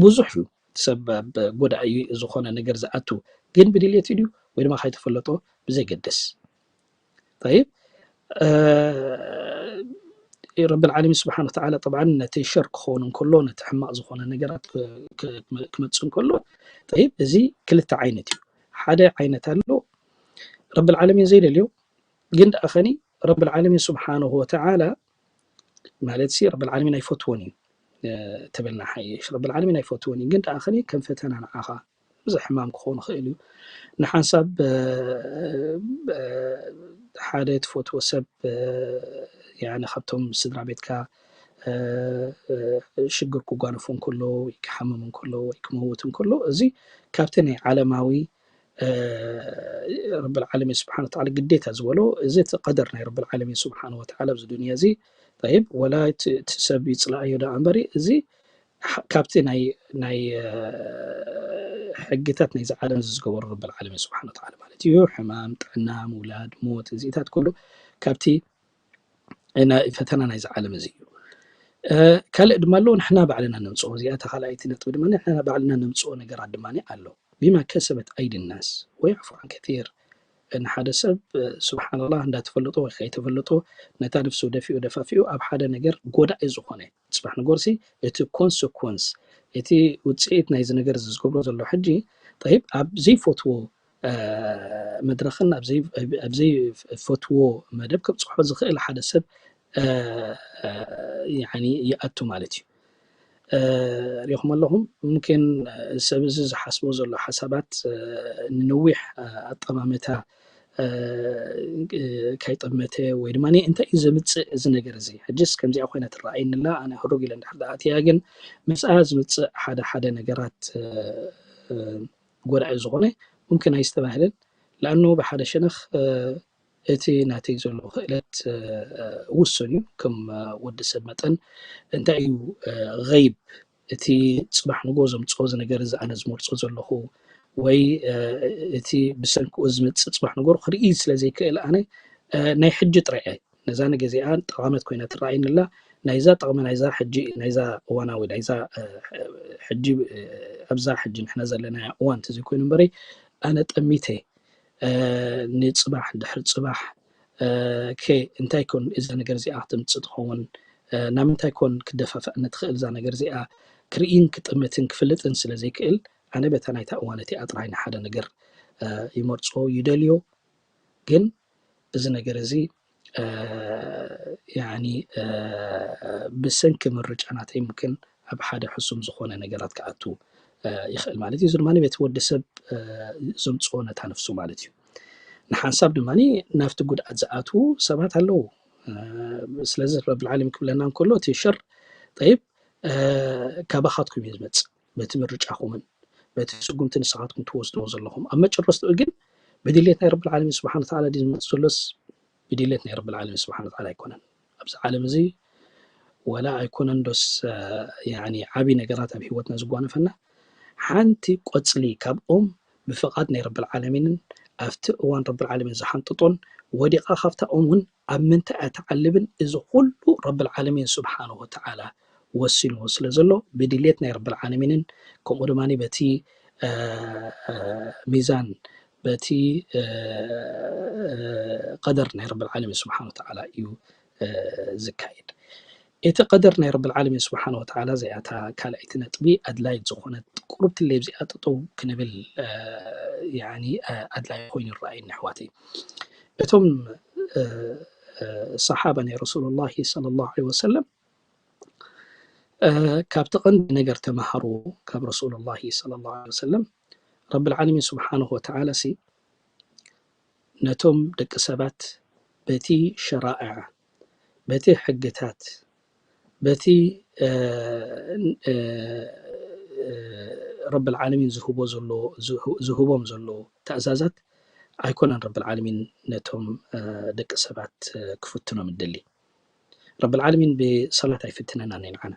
ብዙሕ እዩ ሰብ ኣብ ጎዳኢ ዝኾነ ነገር ዝኣቱ ግን ብድልየት ድዩ ወይ ድማ ካይተፈለጦ ብዘይገድስ طيب ረብል ዓለሚን ስብሓን ወተዓላ ጠብዓን ነቲ ሸር ክኸውን እንከሎ ነቲ ሕማቕ ዝኾነ ነገራት ክመፅእ እንከሎ طيب እዚ ክልተ ዓይነት እዩ ሓደ ዓይነት ኣሎ ረብል ዓለሚን ዘይደልዮ ግን ደኣ ኸኒ ረብል ዓለሚን ስብሓንሁ ወተዓላ ማለት ሲ ረብል ዓለሚን ኣይፈትዎን እዩ ተበልና ሓይሽ ረብል ዓለሚን ኣይፈትዎን እዩ ግን ደኣ ኸኒ ከም ፈተና ንዓኻ ብዙሕ ሕማም ክኾን ይኽእል እዩ ንሓንሳብ ሓደ ትፈትዎ ሰብ ያኒ ካብቶም ስድራ ቤትካ ሽግር ክጓነፉ እንከሎ ወይ ክሓምም እንከሎ ወይ ክመውት እንከሎ እዚ ካብቲ ናይ ዓለማዊ ረብል ዓለሚን ስብሓን ወተዓላ ግዴታ ዝበሎ እዚ እቲ ቀደር ናይ ረብል ዓለሚን ስብሓን ወተዓላ ኣብዚ ዱንያ እዚ طيب ወላ እቲ ሰብ ይፅላኣዮ ደኣ እምበሪ እዚ ካብቲ ናይ ናይ ሕግታት ናይዚ ዓለም እዚ ዝገበሮ ረብል ዓለሚን ስብሓን ወተዓላ ማለት እዩ ሕማም ጥዕና ምውላድ ሞት እዚታት ኩሉ ካብቲ ፈተና ናይዚ ዓለም እዚ እዩ ካልእ ድማ ኣሎ ንሕና ባዕልና ነምፅኦ እዚኣ ተካልኣይቲ ነጥቢ ድማ ንሕና ባዕልና ነምፅኦ ነገራት ድማ ኣሎ ቢማ ከሰበት ኣይዲ ናስ ወይዕፉ ዓን ከቲር ንሓደ ሰብ ስብሓንላህ እንዳተፈለጦ ወይ ከይተፈለጦ ነታ ነፍሱ ደፊኡ ደፋፊኡ ኣብ ሓደ ነገር ጎዳኢ ዝኾነ ፅባሕ ንጎርሲ እቲ ኮንስኮንስ እቲ ውፅኢት ናይዚ ነገር እዚ ዝገብሮ ዘሎ ሕጂ ጠይብ ኣብ ዘይፈትዎ መድረኽን ኣብ ዘይፈትዎ መደብ ከብፅሖ ዝኽእል ሓደ ሰብ ይኣቱ ማለት እዩ። ሪኹም ኣለኹም። ሙምኪን ሰብ እዚ ዝሓስቦ ዘሎ ሓሳባት ንነዊሕ ኣጠማመታ ካይጠመተ ወይ ድማ እንታይ እዩ ዘምፅእ እዚ ነገር እዚ? ሕጅስ ከምዚኣ ኮይና ትረኣየኒ ኣላ። ኣነ ህሩግ ኢለ እንድሕር ደኣ ኣትያ ግን ምስኣ ዝምፅእ ሓደ ሓደ ነገራት ጎዳኢ ዝኾነ ሙምኪን ኣይስተባህልን። ለኣኑ ብሓደ ሸነኽ እቲ ናተይ ዘሎ ክእለት ውሱን እዩ። ከም ወዲ ሰብ መጠን እንታይ እዩ ገይብ እቲ ፅባሕ ንጎ ዘምፅኦ እዚ ነገር እዚ ኣነ ዝመርፆ ዘለኹ ወይ እቲ ብሰንክኡ ዝመፅእ ፅባሕ ንጎ ክርኢ ስለ ዘይክእል ኣነ ናይ ሕጂ ጥራይ እየ ነዛ ነገር እዚኣ ጠቓመት ኮይና ትረኣየኒ ኣላ። ናይዛ ጠቕሚ ናይዛ ሕጂ ናይዛ እዋናዊ ናይዛ ሕጂ ኣብዛ ሕጂ ንሕና ዘለና እዋን እንተዘይኮይኑ እምበረይ ኣነ ጠሚተ ንፅባሕ ድሕሪ ፅባሕ ከ እንታይ ኮን እዛ ነገር እዚኣ ክትምፅእ ትኸውን? ናብ ምንታይ ኮን ክደፋፍኣኒ ትኽእል እዛ ነገር እዚኣ ክርኢን ክጥምትን ክፍልጥን ስለ ዘይክእል ኣነ በታ ናይታ እዋን እቲኣ ጥራይ ንሓደ ነገር ይመርፆ ይደልዮ። ግን እዚ ነገር እዚ ያኒ ብሰንኪ ምርጫ ናተይ ሙምኪን ኣብ ሓደ ሕሱም ዝኾነ ነገራት ክኣቱ ይኽእል ማለት እዩ። እዚ ድማ በቲ ወዲ ሰብ ዘምፅኦ ነታ ነፍሱ ማለት እዩ። ንሓንሳብ ድማ ናብቲ ጉድኣት ዝኣትዉ ሰባት ኣለዉ። ስለዚ ረብል ዓለሚን ክብለና እንከሎ እቲ ሸር ጠይብ ካባኻትኩም እዩ ዝመፅእ በቲ ምርጫኹምን በቲ ስጉምቲ ንስኻትኩም ትወስድዎ ዘለኹም ኣብ መጨረስትኡ ግን ብድሌት ናይ ረብል ዓለሚን ስብሓን ወተዓላ ድዩ ዝመፅእ ዘሎስ ብድሌት ናይ ረብል ዓለሚን ስብሓን ወተዓላ ኣይኮነን። ኣብዚ ዓለም እዚ ወላ ኣይኮነን ዶስ ያኒ ዓብይ ነገራት ኣብ ህይወትና ዝጓነፈና ሓንቲ ቆፅሊ ካብ ኦም ብፍቓድ ናይ ረብል ዓለሚንን ኣብቲ እዋን ረብል ዓለሚን ዝሓንጥጦን ወዲቓ ካብታ ኦም እውን ኣብ ምንታይ እያ ትዓልብን እዚ ኩሉ ረብል ዓለሚን ስብሓን ወተዓላ ወሲንዎ ስለ ዘሎ ብድሌት ናይ ረብል ዓለሚንን ከምኡ ድማ በቲ ሚዛን በቲ ቀደር ናይ ረብል ዓለሚን ስብሓን ወተዓላ እዩ ዝካየድ። እቲ ቀደር ናይ ረብል ዓለሚን ስብሓን ወተዓላ እዚኣታ ካልኣይቲ ነጥቢ ኣድላይት ዝኾነት ቁርብቲ ለብዚኣ ጠጠው ክንብል ኣድላይ ኮይኑ ይረኣየኒ ኣሕዋተይ። እቶም ሰሓባ ናይ ረሱሉላሂ ሰለላሁ ዐለይሂ ወሰለም ካብቲ ቀንዲ ነገር ተምሃርዎ ካብ ረሱሉላሂ ሰለላሁ ዐለይሂ ወሰለም ረብል ዓለሚን ስብሓንሁ ወተዓላ ሲ ነቶም ደቂ ሰባት በቲ ሸራእዕ በቲ ሕግታት በቲ ረብል ዓለሚን ዝህቦ ዘሎ ዝህቦም ዘሎ ትእዛዛት ኣይኮነን ረብል ዓለሚን ነቶም ደቂ ሰባት ክፍትኖም እደሊ። ረብል ዓለሚን ብሰላት ኣይፍትነናን እዩ ንዓና።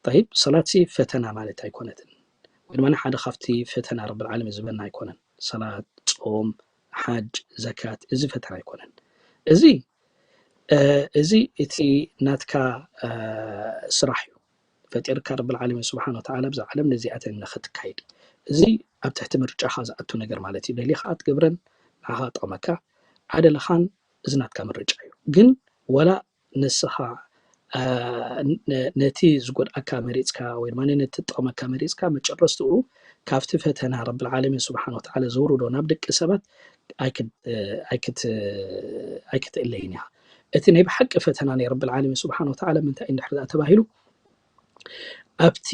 ጠይብ ሰላት ሲ ፈተና ማለት ኣይኮነትን ወይ ድማ ሓደ ካብቲ ፈተና ረብል ዓለሚን ዝበና ኣይኮነን። ሰላት፣ ጾም፣ ሓጅ፣ ዘካት እዚ ፈተና ኣይኮነን። እዚ እዚ እቲ ናትካ ስራሕ እዩ። ፈጢርካ ረብል ዓለሚን ስብሓን ወተዓላ ብዛ ዓለም ነዚኣተን ንኽትካይድ እዚ ኣብ ትሕቲ ምርጫኻ ዝኣቱ ነገር ማለት እዩ። ደሊኻ ኣትገብረን ንዓኻ ጠቕመካ ኣደለኻን እዚ ናትካ ምርጫ እዩ። ግን ወላ ንስኻ ነቲ ዝጎድኣካ መሪፅካ ወይ ድማ ነቲ ጠቕመካ መሪፅካ መጨረስትኡ ካብቲ ፈተና ረብል ዓለሚን ስብሓን ወተዓላ ዘውርዶ ናብ ደቂ ሰባት ኣይክትእለይን ኢኻ። እቲ ናይ ብሓቂ ፈተና ናይ ረብል ዓለሚን ስብሓን ወተዓላ ምንታይ እንድሕር ተባሂሉ ኣብቲ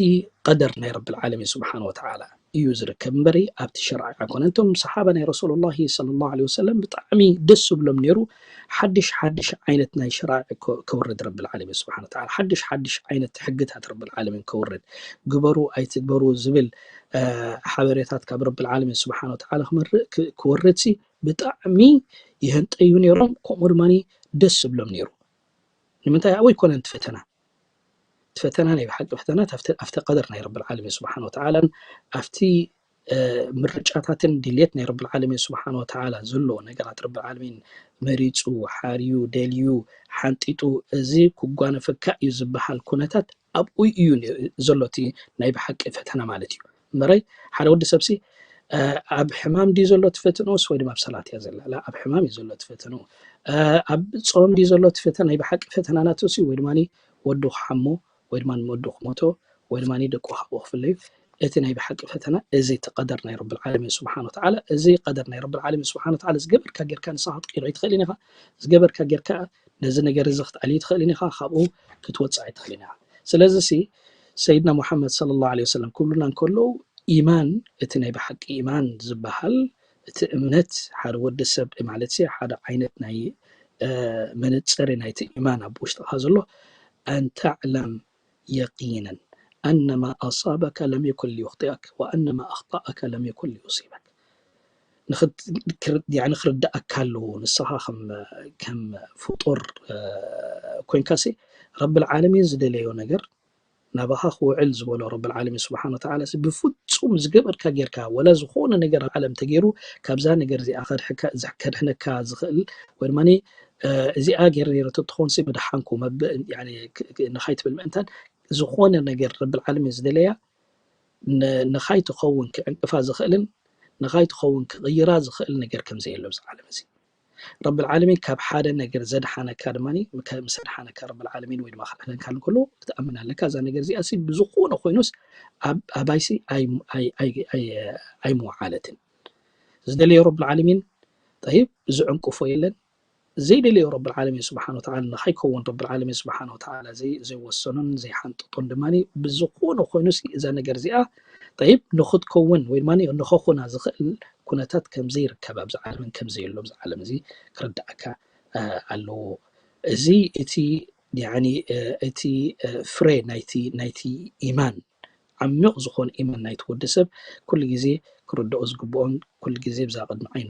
ቀደር ናይ ረብል ዓለሚን ስብሓን ወተዓላ እዩ ዝርከብ እምበሪ ኣብቲ ሸርዒ ኣይኮነ። እቶም ሰሓባ ናይ ረሱሉላሂ ሰለላሁ ዐለይሂ ወሰለም ብጣዕሚ ደስ ዝብሎም ነይሩ። ሓድሽ ሓድሽ ዓይነት ናይ ሸራዒ ከውርድ ረብል ዓለሚን ስብሓን ወተዓላ ሓድሽ ሓድሽ ዓይነት ሕግታት ረብል ዓለሚን ከውርድ ግበሩ ኣይትግበሩ ዝብል ሓበሬታት ካብ ረብል ዓለሚን ስብሓን ወተዓላ ክወርድ ሲ ብጣዕሚ ይህንጠዩ ነይሮም። ከምኡ ድማ ደስ ዝብሎም ነይሩ። ንምንታይ ኣብኡ ኣይኮነን እቲ ፈተና። እቲ ፈተና ናይ ብሓቂ ፈተና ኣብቲ ቀደር ናይ ረብል ዓለሚን ስብሓን ወተዓላን ኣብቲ ምርጫታትን ድልየት ናይ ረብል ዓለሚን ስብሓን ወተዓላ ዘሎ ነገራት ረብል ዓለሚን መሪፁ ሓርዩ ደልዩ ሓንጢጡ እዚ ክጓነፈካ እዩ ዝበሃል ኩነታት ኣብኡ እዩ ዘሎ እቲ ናይ ብሓቂ ፈተና ማለት እዩ። እምበረይ ሓደ ወዲ ሰብሲ ኣብ ሕማም ድዩ ዘሎ እቲ ፈተንኡስ ወይ ድማ ኣብ ሰላት እያ ዘላ? ኣብ ሕማም እዩ ዘሎ እቲ ፈተንኡ። ኣብ ፆም ድዩ ዘሎ እቲ ፈተና? ናይ ብሓቂ ፈተና ናቱ ሲ ወይ ድማ ወዱ ክሓሞ ወይ ድማ ወዱ ክሞቶ ወይ ድማ ደቁ ካብኡ ክፍለዩ እቲ ናይ ብሓቂ ፈተና እዚ እቲ ቀደር ናይ ረብል ዓለሚን ስብሓን ወተዓላ እዚ ቀደር ናይ ረብል ዓለሚን ስብሓን ወተዓላ ዝገበርካ ጌርካ ንስኻ ክትቀይሮ ኣይትኽእልን ኢኻ። ዝገበርካ ጌርካ ነዚ ነገር እዚ ክትኣሊ ትኽእልን ኢኻ፣ ካብኡ ክትወፅእ ኣይትኽእልን ኢኻ። ስለዚ ሲ ሰይድና ሙሓመድ ሰለላሁ ዐለይሂ ወሰለም ክብሉና እንከለዉ ኢማን፣ እቲ ናይ ብሓቂ ኢማን ዝበሃል እቲ እምነት ሓደ ወዲ ሰብ ማለት ሲ ሓደ ዓይነት ናይ መነፀሪ ናይቲ ኢማን ኣብ ውሽጥኻ ዘሎ ኣን ተዕለም የቂነን ኣነማ ኣሳበከ ለም የኩን ሊዩኽጢአክ ወኣነማ ኣኽጠአከ ለም የኩን ሊዩሲበክ። ንኽርዳእካ ኣለዎ ንስኻ ከም ፍጡር ኮይንካሲ ረብል ዓለሚን ዝደለዮ ነገር ናባኻ ክውዕል ዝበሎ ረብል ዓለሚን ስብሓን ወተዓላ ብፍፁም ዝገበርካ ጌርካ ወላ ዝኾነ ነገር ኣብ ዓለም ተገይሩ ካብዛ ነገር እዚኣ ከድሕነካ ዝኽእል ወይ ድማ እዚኣ ገይረ ነይረ ተትኾንሲ ምድሓንኩ ንኻይትብል ምእንታን ዝኾነ ነገር ረብል ዓለሚን ዝደለያ ንኻይትኸውን ክዕንቅፋ ዝኽእልን ንኻይትኸውን ክቕይራ ዝኽእል ነገር ከም ዘየሎ ኣብዚ ዓለም እዚ ረብል ዓለሚን ካብ ሓደ ነገር ዘድሓነካ ድማ ምስ ኣድሓነካ ረብል ዓለሚን ወይ ድማ ክድሕነካ እንከሎ ክትኣምን ኣለካ እዛ ነገር እዚኣ ብዝኾነ ኮይኑስ ኣባይሲ ኣይምወዓለትን ዝደለዮ ረብል ዓለሚን ጠይብ ዝዕንቅፎ የለን ዘይደለዮ ረብል ዓለሚን ስብሓን ወተዓላ ንኸይከውን ረብል ዓለሚን ስብሓን ወተዓላ ዘይወሰኖን ዘይሓንጥጦን ድማ ብዝኾነ ኮይኑስ እዛ ነገር እዚኣ ጠይብ ንኽትከውን ወይ ድማ ንኸኹና ዝኽእል ኩነታት ከም ዘይርከብ ኣብዚ ዓለምን ከም ዘየሎ ኣብዚ ዓለም እዚ ክርዳእካ ኣለዎ እዚ እቲ እቲ ፍረ ናይቲ ናይቲ ኢማን ዓሚቕ ዝኾነ ኢማን ናይቲ ወዲ ሰብ ኩሉ ግዜ ክርድኦ ዝግብኦን ኩሉ ግዜ ብዛ ቅድሚ ዓይኑ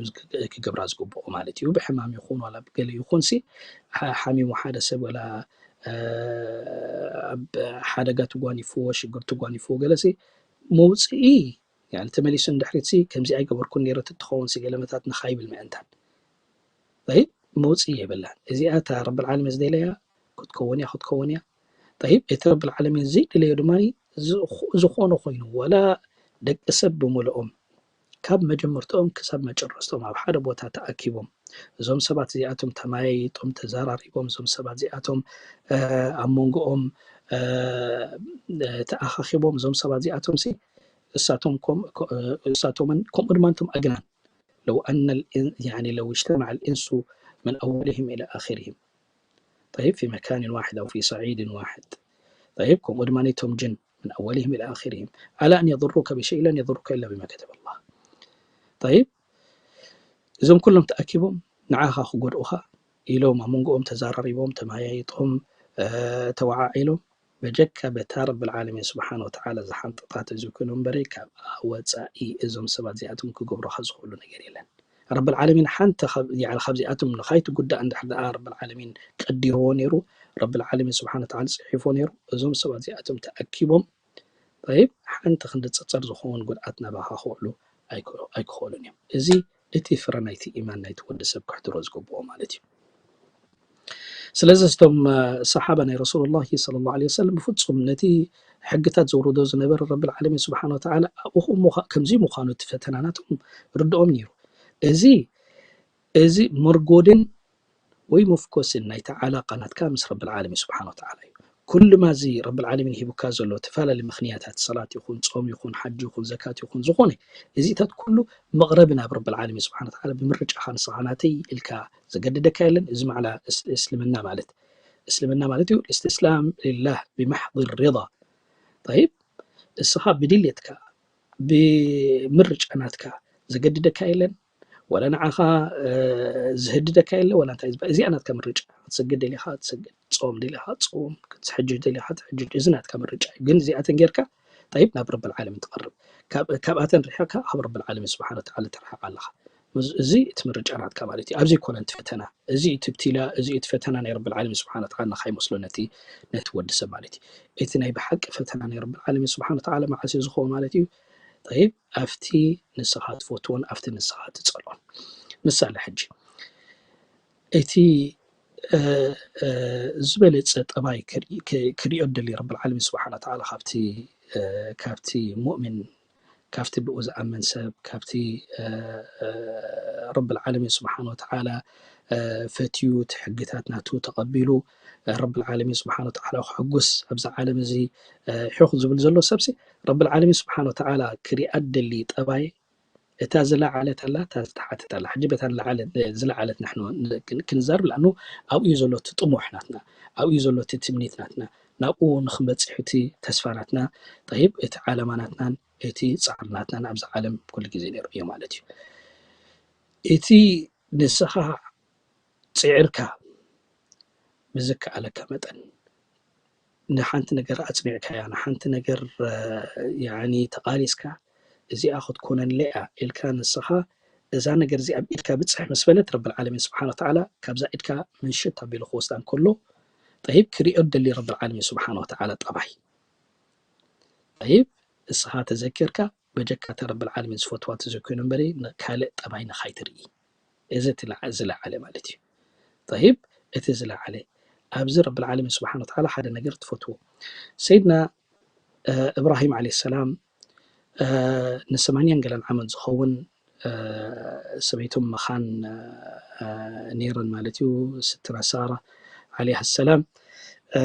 ክገብራ ዝግብኦ ማለት እዩ ብሕማም ይኹን ዋላ ብገለ ይኹን ሲ ሓሚሙ ሓደ ሰብ ወላ ኣብ ሓደጋ ትጓኒፍዎ ሽግር ትጓኒፍዎ ገለ ሲ መውፅኢ ተመሊሱ ንድሕሪት ሲ ከምዚ ኣይገበርኩን ነይረ ትትኸውን ሲ ገለመታት ንኻይብል ምእንታን መውፅኢ የብላን እዚኣ እታ ረብል ዓለሚን ዝደለያ ክትከውን እያ ክትከውን እያ ጠይብ እቲ ረብል ዓለሚን ዘይደለዮ ድማ ዝኾነ ኮይኑ ወላ ደቂ ሰብ ብምልኦም ካብ መጀመርትኦም ክሳብ መጨረስቶም ኣብ ሓደ ቦታ ተኣኪቦም እዞም ሰባት እዚኣቶም ተማያይጦም ተዘራሪቦም እዞም ሰባት እዚኣቶም ኣብ መንጎኦም ተኣኻኺቦም እዞም ሰባት እዚኣቶም እሳቶም እሳቶምን ከምኡ ድማ እቶም ኣግናን ለው ኣነ ለው እጅተማዕ ልእንሱ ምን ኣወልህም ኢላ ኣኺርህም طيب في مكان واحد أو في صعيد واحد طيب ከምኡ ድማ ነቶም ጅን من أولهم إلى آخرهم على أن يضروك بشيء لن يضروك إلا بما كتب الله طيب እዞም ኩሎም ተኣኪቦም ንዓኻ ክጎድኡኻ ኢሎም ኣብ መንጎኦም ተዛራሪቦም ተመያይጦም ተወዓዒሎም በጀካ በታ ረብል ዓለሚን ስብሓን ወተዓላ ዝሓንጠጣት እዚ ኮይኑ እምበረ ካብኣ ወፃኢ እዞም ሰባት እዚኣቶም ክገብሩኻ ዝኽእሉ ነገር የለን ረብል ዓለሚን ሓንቲ ካብዚኣቶም ንኻይትጉዳእ እንድሕር ደኣ ረብል ዓለሚን ቀዲርዎ ነይሩ ረብል ዓለሚን ስብሓን ወተዓላ ፅሒፎ ነይሩ እዞም ሰባት እዚኣቶም ተኣኪቦም ጠይብ ሓንቲ ክንዲ ፀፀር ዝኸውን ጉድኣት ናባኻ ክውዕሉ ኣይክኾሉን እዮም እዚ እቲ ፍረ ናይቲ ኢማን ናይቲ ወዲ ሰብ ክሕድሮ ዝግብኦ ማለት እዩ ስለዚ እቶም ሰሓባ ናይ ረሱሉላህ ሰለላሁ ዐለይሂ ወሰለም ብፍጹም ነቲ ሕግታት ዘውርዶ ዝነበረ ረብል ዓለሚን ስብሓን ወተዓላ ኣብኡ ከምዚ ምዃኑ እቲ ፈተና ናቶም ርድኦም ነይሩ እዚ እዚ ምርጎድን ወይ መፍኮስን ናይቲ ዓላቃ ናትካ ምስ ረብል ዓለሚን ስብሓን ወተዓላ እዩ ኩሉ ማዚ ረብል ዓለሚን ሂቡካ ዘሎ ተፈላለዩ ምኽንያታት ሰላት ይኹን ጾም ይኹን ሓጅ ይኹን ዘካት ይኹን ዝኾነ እዚታት ኩሉ መቕረቢ ናብ ረብል ዓለሚን ስብሓን ወተዓላ ብምርጫኻ ንስኻ ናተይ ኢልካ ዘገድደካ የለን እዚ ማዕላ እስልምና ማለት እስልምና ማለት እዩ እስትስላም ሊላህ ብማሕض ሪዳ طيب እስኻ ብድልየትካ ብምርጫ ናትካ ዘገድደካ የለን ወላ ንዓኻ ዝህድደካ የለ ወላ እንታይ ዝበሃል እዚኣ ናትካ ምርጫ ክትሰግድ ደሊኻ ትሰግድ ትፀወም ደሊኻ ትፀወም ክትሕጅጅ ደሊኻ ትሕጅጅ እዚ ናትካ ምርጫ እዩ ግን እዚኣተን ጌርካ طيب ናብ ረብል ዓለሚን ትቐርብ ካብኣተን ርሒቕካ ካብ ረብል ዓለሚን ስብሓን ወተዓላ ትርሕቕ ኣለኻ እዚ እቲ ምርጫ ናትካ ማለት እዩ ኣብዚ ኮነ እቲ ፈተና እዚ እቲ ብቲላ እዚ እቲ ፈተና ናይ ረብል ዓለሚን ስብሓን ወተዓላ ንኻይመስሎ ነቲ ነቲ ወዲ ሰብ ማለት እዩ እቲ ናይ ብሓቂ ፈተና ናይ ረብል ዓለሚን ስብሓን ወተዓላ መዓስ እዩ ዝኸውን ማለት እዩ طيب ኣብቲ ንስኻ ትፈትዎን ኣብቲ ንስኻ ትፀልኦን ምሳሌ ሕጂ እቲ ዝበለፀ ጠባይ ክሪኦ ደሊ ረብል ዓለሚን ስብሓን ወተዓላ ካብቲ ካብቲ ሙእሚን ካብቲ ብኡ ዝኣምን ሰብ ካብቲ ረብል ዓለሚን ስብሓን ወተዓላ ፈትዩ እቲ ሕግታት ናቱ ተቐቢሉ ረብል ዓለሚን ስብሓን ወተዓላ ክሕጉስ ኣብዚ ዓለም እዚ ሑኽ ዝብል ዘሎ ሰብሲ ረብል ዓለሚን ስብሓን ወተዓላ ክሪኣ ደሊ ጠባይ እታ ዝለዓለት ኣላ፣ እታ ዝተሓተት ኣላ። ሕጂ በታ ንለዓለ-፣ ዝለዓለት ንሕና ን-፣ ክን-፣ ክንዛረብ፣ ለኣኑ ኣብኡ እዩ ዘሎ እቲ ጥሙሕ ናትና፣ ኣብኡ እዩ ዘሎ እቲ ትምኒት ናትና፣ ናብኡ ንኽንበጽሕ እቲ ተስፋ ናትና፣ ጠይብ፣ እቲ ዓላማ ናትናን እቲ ጻዕሪ ናትናን ኣብዚ ዓለም ኩሉ ግዜ ነይሩ እዩ ማለት እዩ። እቲ ንስኻ ጽዒርካ ብዝከኣለካ መጠን ንሓንቲ ነገር ኣጽኒዕካያ፣ ንሓንቲ ነገር፣ እ፣ ያኒ ተቓሊስካ፣ እዚኣ ክትኮነለይ እያ ኢልካ ንስኻ እዛ ነገር እዚኣ ኣብ ኢድካ ብጽሕ ምስ በለት፣ ረብል ዓለሚን ስብሓነ ወተዓላ ካብዛ ኢድካ ምንሽት ኣቢሉ ክወስዳ እንከሎ፣ ጠይብ፣ ክሪኦ ደሊ ረብል ዓለሚን ስብሓነ ወተዓላ ጠባይ። ጠይብ፣ እስኻ ተዘኪርካ፣ በጀካ እታ ረብል ዓለሚን ዝፈትዋ ተዘኪሩ እምበሪ፣ ንካልእ ጠባይ ንኻይትርኢ። እዚ እቲ ለዓ-፣ ዝለዓለ ማለት እዩ። ጠይብ፣ እቲ ዝለዓለ፣ ኣብዚ ረብል ዓለሚን ስብሓነ ወተዓላ ሓደ ነገር ትፈትዎ። ሰይድና፣ እ፣ እብራሂም ዓለይሂ ሰላም፣ እ፣ ንሰማንያን ገለን ዓመት ዝኸውን፣ እ፣ ሰበይቶም መኻን፣ እ፣ ነይረን ማለት እዩ። ስትራ ሳራ ዓለይሃ ሰላም፣ እ፣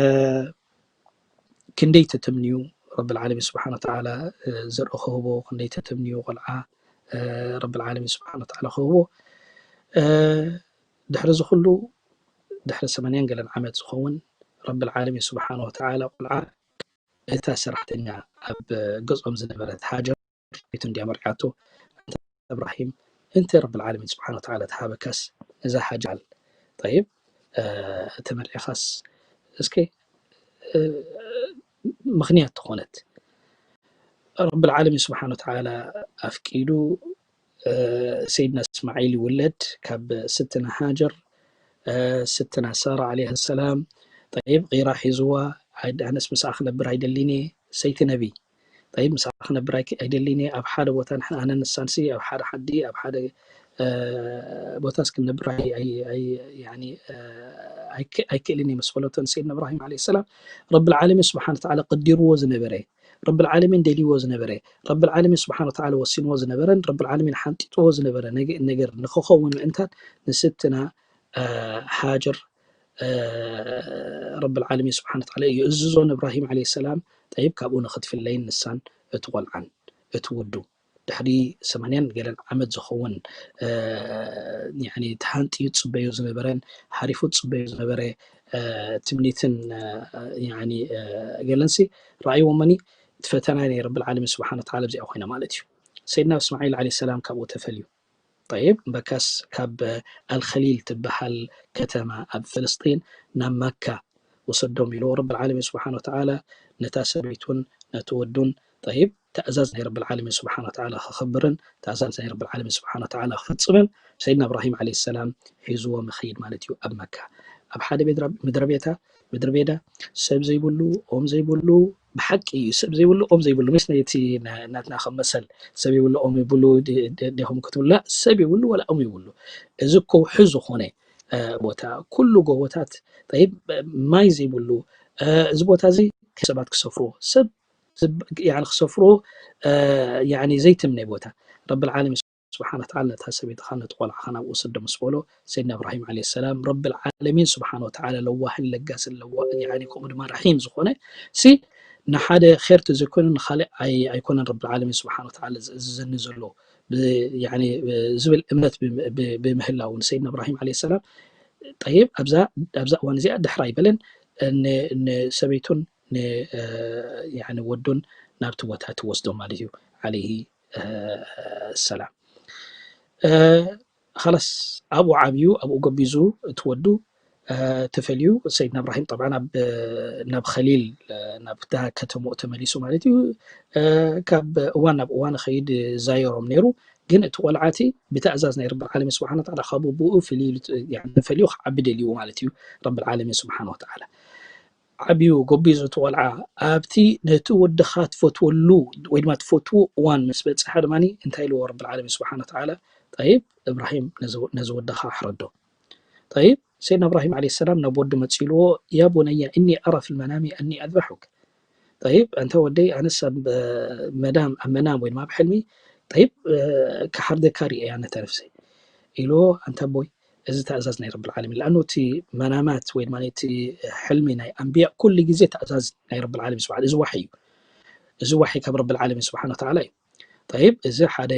ክንደይ ተተምንዩ ረብል ዓለሚን ስብሓነ ወተዓላ፣ እ፣ ዘርኢ ክህቦ፣ ክንደይ ተተምንዩ ቆልዓ፣ እ፣ ረብል ዓለሚን ስብሓነ ወተዓላ ክህቦ። እ፣ ድሕሪ እዚ ኩሉ፣ ድሕሪ ሰማንያን ገለን ዓመት ዝኸውን፣ ረብል ዓለሚን ስብሓነ ወተዓላ ቆልዓ፣ እታ ሰራሕተኛ ኣብ ገጾም ዝነበረት ሃጀር፣ ቤቱ እንድያ መርዓቶ፣ "እንተ እብራሂም፣ እንተ ረብል ዓለሚን ስብሓነ ወተዓላ ተሃበካስ፣ እዛ ሃጀር፣ ጠይብ፣ እ፣ ተመርዒኻስ፣ እስከ፣ እ፣ ምኽንያት ተኾነት?" ረብል ዓለሚን ስብሓነ ወተዓላ ኣፍቂዱ፣ እ፣ ሰይድና እስማዒል ይውለድ ካብ ስትና ሃጀር፣ እ፣ ስትና ሳራ ዓለይሃ ሰላም፣ ጠይብ፣ ቂራ ሒዝዋ፣ "ኣይ-፣ ኣነስ ምሳኣ ክነብር ኣይደሊን እየ፣ ሰይቲ ነቢ፣ ጠይብ፣ ምሳኣ ክነብር ኣይክ-፣ ኣይደሊን እየ፣ ኣብ ሓደ ቦታ ንሕና፣ ኣነ ንሳንሲ ኣብ ሓደ ዓዲ፣ ኣብ ሓደ፣ እ፣ ቦታስ ክንነብር ኣይ-፣ ኣይ-፣ ኣይ-፣ ያኒ፣ እ፣ ኣይክ-፣ ኣይክእልን እየ" ምስ በለቶ ንሰይድና እብራሂም ዓለይሂ ሰላም፣ ረብል ዓለሚን ስብሓነ ወተዓላ ቀዲርዎ ዝነበረ፣ ረብል ዓለሚን ደልይዎ ዝነበረ፣ ረብል ዓለሚን ስብሓነ ወተዓላ ወሲንዎ ዝነበረን ረብል ዓለሚን ሓንጢጥዎ ዝነበረ ነገ-፣ ነገር ንኽኸውን ምእንታን ንስትና፣ እ፣ ሃጀር፣ እ፣ ረብል ዓለሚን ስብሓነ ወተዓላ እዩ እዝዞ ንእብራሂም ዓለይሂ ሰላም፣ ጠይብ፣ ካብኡ ንኽትፍለይን ንሳን እቲ ቆልዓን እቲ ውዱ ድሕሪ ሰማንያን ገለን ዓመት ዝኸውን፣ እ፣ ያኒ ተሃንጥዩ ዝጽበዮ ዝነበረን ሓሪፉ ዝጽበዮ ዝነበረ፣ እ፣ ትምኒትን፣ እ፣ ያኒ፣ እ፣ ገለንሲ ረኣይዎ እሞኒ፣ እቲ ፈተና ናይ ረብል ዓለሚን ስብሓነ ወተዓላ ኣብዚኣ ኮይና ማለት እዩ። ሰይድና እስማዒል ዓለይሂ ሰላም ካብኡ ተፈልዩ። ጠይብ፣ እምበካስ ካብ ኣልኸሊል ትበሃል ከተማ ኣብ ፍልስጢን ናብ መካ ውሰዶም ኢልዎ ረብል ዓለሚን ስብሓነ ወተዓላ፣ ነታ ሰበይቱን ነቲ ወዱን፣ ጠይብ፣ ትእዛዝ ናይ ረብል ዓለሚን ስብሓነ ወተዓላ ክኽብርን ትእዛዝ ናይ ረብል ዓለሚን ስብሓነ ወተዓላ ክፍጽምን ሰይድና እብራሂም ዓለይሂ ሰላም ሒዝዎም ይኸይድ ማለት እዩ። ኣብ መካ፣ ኣብ ሓደ ቤድራ-፣ ምድረ ቤታ፣ ምድረ ቤዳ፣ ሰብ ዘይብሉ፣ ኦም ዘይብሉ፣ ብሓቂ እዩ፣ ሰብ ዘይብሉ፣ ኦም ዘይብሉ፣ ምስ ነቲ ና-፣ ናትና ከም መሰል፣ ሰብ የብሉ፣ ኦም የብሉ፣ ዲ-፣ ዲ-፣ ዲኹም ክትብሉ፣ ላ፣ ሰብ የብሉ፣ ዋላ ኦም የብሉ። እዚ ከውሒ ዝኾነ፣ እ፣ ቦታ፣ ኩሉ ጎቦታት፣ ጠይብ፣ ማይ ዘይብሉ፣ እ፣ እዚ ቦታ እዚ ሰባት ክሰፍርዎ፣ ሰብ ዝብ-፣ ያኒ ክሰፍርዎ፣ እ፣ ያኒ ዘይትምነ ቦታ። ረብል ዓለሚን ስብሓነ ወተዓላ ነታ ሰበይትኻ ነቲ ቆልዓኻ ናብኡ ስዶ ምስ በሎ፣ ሰይድና እብራሂም ዓለይሂ ሰላም፣ ረብል ዓለሚን ስብሓነ ወተዓላ ለዋህን ለጋስን ለዋ-፣ ያኒ ከምኡ ድማ ረሒም ዝኾነ ሲ፣ ንሓደ ኼር ተዘይኮይኑ ንኻልእ ኣይ-፣ ኣይኮነን ረብል ዓለሚን ስብሓነ ወተዓላ ዝእዝዘኒ ዘሎ ብ-፣ ያኒ ዝብል እምነት ብም-፣ ብ-፣ ብምህላው ንሰይድና እብራሂም ዓለይሂ ሰላም፣ ጠይብ፣ ኣብዛ፣ ኣብዛ እዋን እዚኣ ድሕር ኣይበለን፣ ን-፣ ንሰበይቱን ን-፣ እ፣ ያኒ ወዱን ናብቲ ቦታ ትወስዶ ማለት እዩ፣ ዓለይሂ፣ እ፣ ሰላም። እ፣ ኸላስ ኣብኡ ዓብዩ፣ ኣብኡ ገቢዙ እቲ ወዱ፣ እ፣ ተፈልዩ። ሰይድና እብራሂም ጠብዓን ኣብ፣ ናብ ኸሊል፣ እ፣ ናብታ ከተምኡ ተመሊሱ ማለት እዩ። እ፣ ካብ እዋን ናብ እዋን ኸይድ ዛየሮም ነይሩ። ግን እቲ ቆልዓ እቲ ብትእዛዝ ናይ ረብል ዓለሚን ስብሓነ ወተዓላ ካብ ኣቦኡ ፍልዩ፣ ያኒ ተፈልዩ ክዓቢ ደልይዎ ማለት እዩ ረብል ዓለሚን ስብሓነ ወተዓላ። ዓብዩ፣ ጎቢዙ እቲ ቆልዓ ኣብቲ ነቲ ወድኻ ትፈትወሉ ወይ ድማ ትፈትዎ እዋን ምስ በጽሐ ድማ እንታይ ኢልዎ ረብል ዓለሚን ስብሓነ ወተዓላ? ጠይብ፣ እብራሂም ነዚ፣ ነዚ ወድኻ ኣሕረዶ። ጠይብ፣ ሰይድና እብራሂም ዓለይሂ ሰላም ናብ ወዱ መጺኡ ኢልዎ፣ "ያ ቡነየ እኒ ኣራ ፊል መናሚ ኣኒ ኣዝበሑክ." ጠይብ፣ "ኣንታ ወደይ፣ ኣነስ ኣብ፣ እ፣ መዳም፣ ኣብ መናም ወይ ድማ ኣብ ሕልሚ፣ ጠይብ፣ እ፣ ክሓርደካ ርእየ ነታ ነፍሰይ" ኢልዎ። ኣንታ ኣቦይ፣ እዚ ትእዛዝ ናይ ረብል ዓለሚን፣ ለኣኑ እቲ መናማት ወይ ድማ እቲ ሕልሚ ናይ ኣንብያ ኩሉ ግዜ ትእዛዝ ናይ ረብል ዓለሚን ስብሓን፣ እዚ ዋሕይ እዩ። እዚ ዋሕይ ካብ ረብል ዓለሚን ስብሓን ወተዓላ እዩ። ጠይብ፣ እዚ ሓደ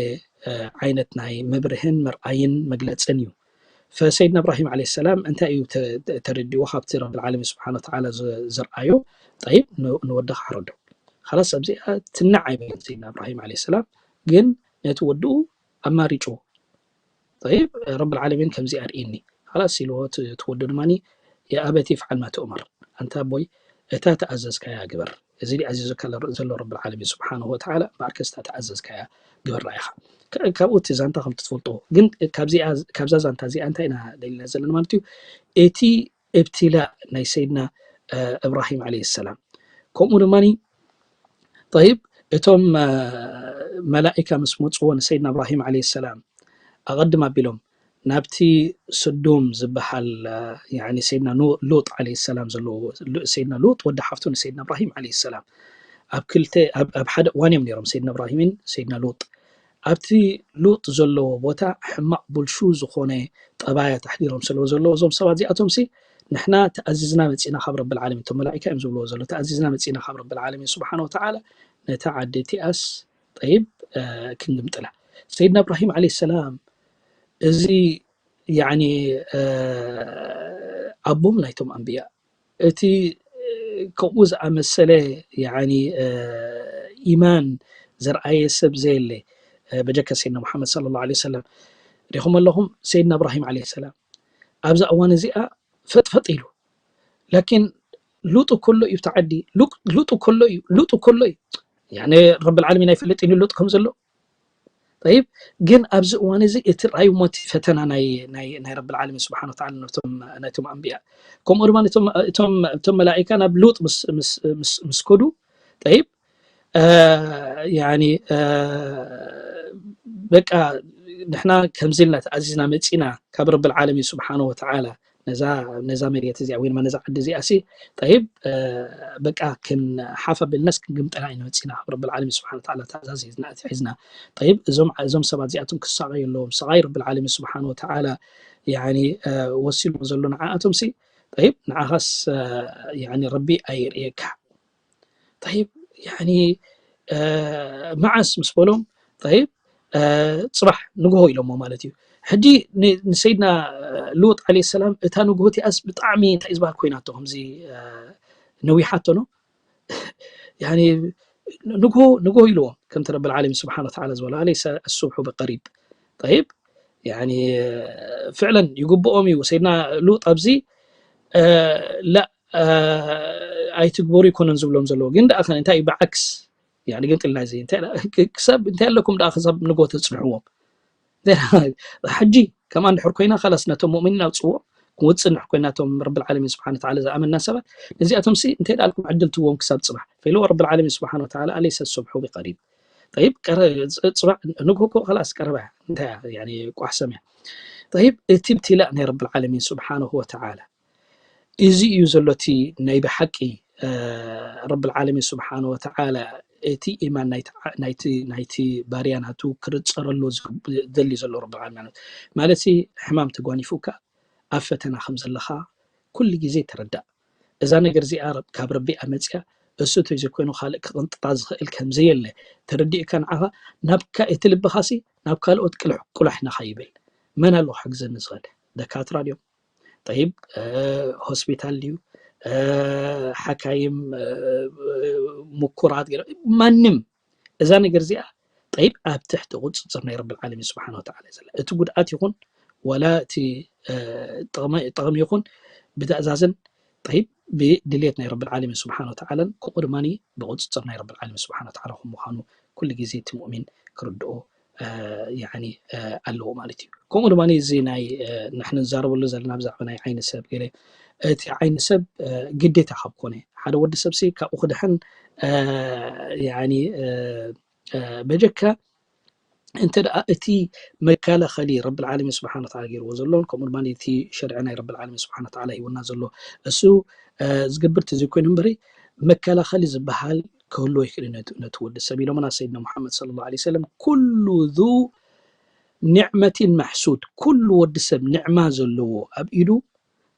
ዓይነት ናይ መብርህን መርኣይን መግለፅን እዩ። ፈሰይድና እብራሂም ዓለይሂ ሰላም እንታይ እዩ ተረዲኡ ካብቲ ረብል ዓለሚን ስብሓን ወተዓላ ዘርኣዮ? ጠይብ፣ ንወድኻ ሕረዶ። ካላስ ኣብዚኣ ትናዕ ኣይበለን ሰይድና እብራሂም ዓለይሂ ሰላም፣ ግን ነቲ ወድኡ ኣማሪጭዎ። ጠይብ፣ ረብል ዓለሚን ከምዚ ኣርእኒ። ካላስ ኢልዎ እቲ ወዱ ድማ፣ የኣበቲ ፍዓል ማ ትእመር፣ ኣንታ ኣቦይ እታ ተኣዘዝካያ ግበር፣ እዚ ኣዚዙካ ዘሎ ረብል ዓለሚን ስብሓንሁ ወተዓላ እምበኣርከስ እታ ተኣዘዝካያ ግበር ኢኻ። ካብኡ እቲ ዛንታ ከም ትፈልጥዎ ግን፣ ካብዛ ዛንታ እዚኣ እንታይ ኢና ደሊልና ዘለና ማለት እዩ? እቲ እብትላእ ናይ ሰይድና እብራሂም ዓለይሂ ሰላም፣ ከምኡ ድማ ጠይብ፣ እቶም መላኢካ ምስ መፅዎ ንሰይድና እብራሂም ዓለይሂ ሰላም ኣቐድም ኣቢሎም ናብቲ ስዱም ዝበሃል ሰይድና ሉጥ ዓለይሂ ሰላም ዘለዎ፣ ሰይድና ሉጥ ወዲ ሓፍቱ ንሰይድና እብራሂም ዓለይሂ ሰላም ኣብ ክልተ ኣብ ሓደ እዋን እዮም ነይሮም፣ ሰይድና እብራሂምን ሰይድና ሉጥ። ኣብቲ ሉጥ ዘለዎ ቦታ ሕማቕ ብልሹ ዝኾነ ጠባያት ኣሕዲሮም ስለ ዘለዉ እዞም ሰባት እዚኣቶም ሲ ንሕና ተኣዚዝና መፂና ካብ ረብል ዓለሚን፣ እቶም መላኢካ እዮም ዝብልዎ ዘሎ፣ ተኣዚዝና መፂና ካብ ረብል ዓለሚን ስብሓን ወተዓላ ነታ ዓዲ እቲኣስ ጠይብ ክንግምጥላ። ሰይድና እብራሂም ዓለይሂ ሰላም እዚ ያኒ ኣቦም ናይቶም ኣንብያ፣ እቲ ከምኡ ዝኣመሰለ ያኒ ኢማን ዘርኣየ ሰብ ዘየለ በጀካ ሰይድና ሙሓመድ ሰለላሁ ዓለይሂ ወሰለም። ሪኹም ኣለኹም ሰይድና እብራሂም ዓለይሂ ሰላም ኣብዛ እዋን እዚኣ ፈጥፈጥ ኢሉ። ላኪን ሉጥ ከሎ እዩ ተዓዲ፣ ሉጥ ከሎ እዩ፣ ሉጥ ከሎ እዩ። ያኒ ረብል ዓለሚን ኣይፈልጥን እዩ ሉጥ ከም ዘሎ። ጠይብ፣ ግን ኣብዚ እዋን እዚ እቲ ርኣይሞ እቲ ፈተና ናይ ናይ ናይ ረብል ዓለሚን ስብሓን ወተዓላ ነቶም ናይቶም ኣንብያ፣ ከምኡ ድማ እቶም እቶም እቶም መላኢካ ናብ ሉጥ ምስ ምስ ምስ ምስ ከዱ፣ ጠይብ፣ ያኒ በቃ ንሕና ከምዚ ኢልና ተኣዚዝና መፂና ካብ ረብል ዓለሚን ስብሓን ወተዓላ ነዛ ነዛ መሬት እዚኣ ወይ ድማ ነዛ ዓዲ እዚኣ ሲ ጠይብ በቃ ክንሓፍ ኣቢልናስ ክንግምጠላ ኢና መፂና ካብ ረብል ዓለሚን ስብሓን ወተዓላ ትእዛዝ ሒዝና ኣትሒዝና። ጠይብ እዞም እዞም ሰባት እዚኣቶም ክሳቐዩ ኣለዎም። ሰቓይ ረብል ዓለሚን ስብሓን ወተዓላ ያኒ ወሲልዎ ዘሎ ንዓኣቶም ሲ ጠይብ ንዓኻስ ያኒ ረቢ ኣይርእየካ። ጠይብ ያኒ መዓስ ምስ በሎም፣ ጠይብ ፅባሕ ንግሆ ኢሎሞ ማለት እዩ። ሕጂ ንሰይድና ሉጥ ዓለይሂ ሰላም እታ ንግሆ እቲኣስ ብጣዕሚ እንታይ ዝበሃል ኮይናቶ፣ ከምዚ ነዊሓቶ ነው ያኒ ንግሆ ንግሆ ኢልዎም፣ ከምቲ ረብል ዓለሚን ስብሓን ወተዓላ ዝበሎ ኣለይሰ ሱብሑ ብቀሪብ። ጠይብ ያኒ ፍዕለን ይግብኦም እዩ። ሰይድና ሉጥ ኣብዚ ላ ኣይትግበሩ ይኮነን ዝብሎም ዘለዎ፣ ግን ደኣ እንታይ እዩ ብዓክስ ያኒ ግን ጥልና እዚ ክሳብ እንታይ ኣለኩም ደኣ ክሳብ ንግሆ ተፅንሕዎም። ሕጂ ከምኣ እንድሕር ኮይና ካላስ ነቶም ሙእሚኒን ኣውፅዎም። ክንወፅእ እንድሕር ኮይና እቶም ረብል ዓለሚን ስብሓን ወተዓላ ዝኣመንና ሰባት ነዚኣቶም ሲ እንታይ ደኣ ኣልኩም ዕድል ትዎም ክሳብ ፅባሕ ፈኢልዎ ረብል ዓለሚን ስብሓን ወተዓላ ኣለይሰ ሱብሑ ብቀሪብ። ጠይብ ንግሆ እኮ ካላስ ቀረባ እንታይ ቋሕ ሰምያ። ጠይብ እቲ ብትላእ ናይ ረብል ዓለሚን ስብሓንሁ ወተዓላ እዚ እዩ ዘሎ እቲ ናይ ብሓቂ ረብል ዓለሚን ስብሓን ወተዓላ እቲ ኢማን ናይቲ ባርያ ናቱ ክርፀረሉ ዘሊ ዘሎ ረብል ዓለሚን ማለት ሕማም ተጓኒፉካ ኣብ ፈተና ከም ዘለኻ ኩሉ ግዜ ተረዳእ። እዛ ነገር እዚኣ ካብ ረቢ እያ መፅያ። እሱ ተይዘይኮይኑ ካልእ ክቕንጥጣ ዝኽእል ከም ዘየለ ተረዲእካ ንዓኻ ናብ እቲ ልብኻሲ ናብ ካልኦት ቅልሕ ቁላሕ ናኻ ይብል። መን ኣሎ ክሕግዘኒ ዝኽእል? ደካትራ ድዮም? ጠይብ ሆስፒታል ድዩ? ሓካይም ምኩራት ማንም እዛ ነገር እዚኣ ጠይብ ኣብ ትሕቲ ቁፅፅር ናይ ረብል ዓለሚን ስብሓን ወተዓላ ዘላ እቲ ጉድኣት ይኹን ዋላ እቲ ጠቕሚ ይኹን ብትእዛዝን ጠይብ ብድልየት ናይ ረብል ዓለሚን ስብሓን ወተዓላን ከምኡ ድማ ብቁፅፅር ናይ ረብል ዓለሚን ስብሓን ወተዓላ ከም ምዃኑ ኩሉ ግዜ እቲ ሙእሚን ክርድኦ ኣለዎ ማለት እዩ። ከምኡ ድማ እዚ ናይ ንሕና ንዛረበሉ ዘለና ብዛዕባ ናይ ዓይኒ ሰብ ገለ እቲ ዓይኒ ሰብ ግዴታ ካብ ኮነ ሓደ ወዲ ሰብ ሲ ካብኡ ክድሕን በጀካ እንተ ደኣ እቲ መከላኸሊ ረብል ዓለሚን ስብሓን ወተዓላ ገይርዎ ዘሎን ከምኡ ድማ እቲ ሸርዒ ናይ ረብል ዓለሚን ስብሓን ወተዓላ ሂቡና ዘሎ እሱ ዝገብር ተዘይኮይኑ እምበሪ መከላኸሊ ዝበሃል ክህልዎ ይኽእል ነቲ ወዲ ሰብ ኢሎምና ሰይድና ሙሓመድ ሰለላሁ ዐለይሂ ወሰለም ኩሉ ዙ ኒዕመቲን ማሕሱድ ኩሉ ወዲ ሰብ ኒዕማ ዘለዎ ኣብ ኢዱ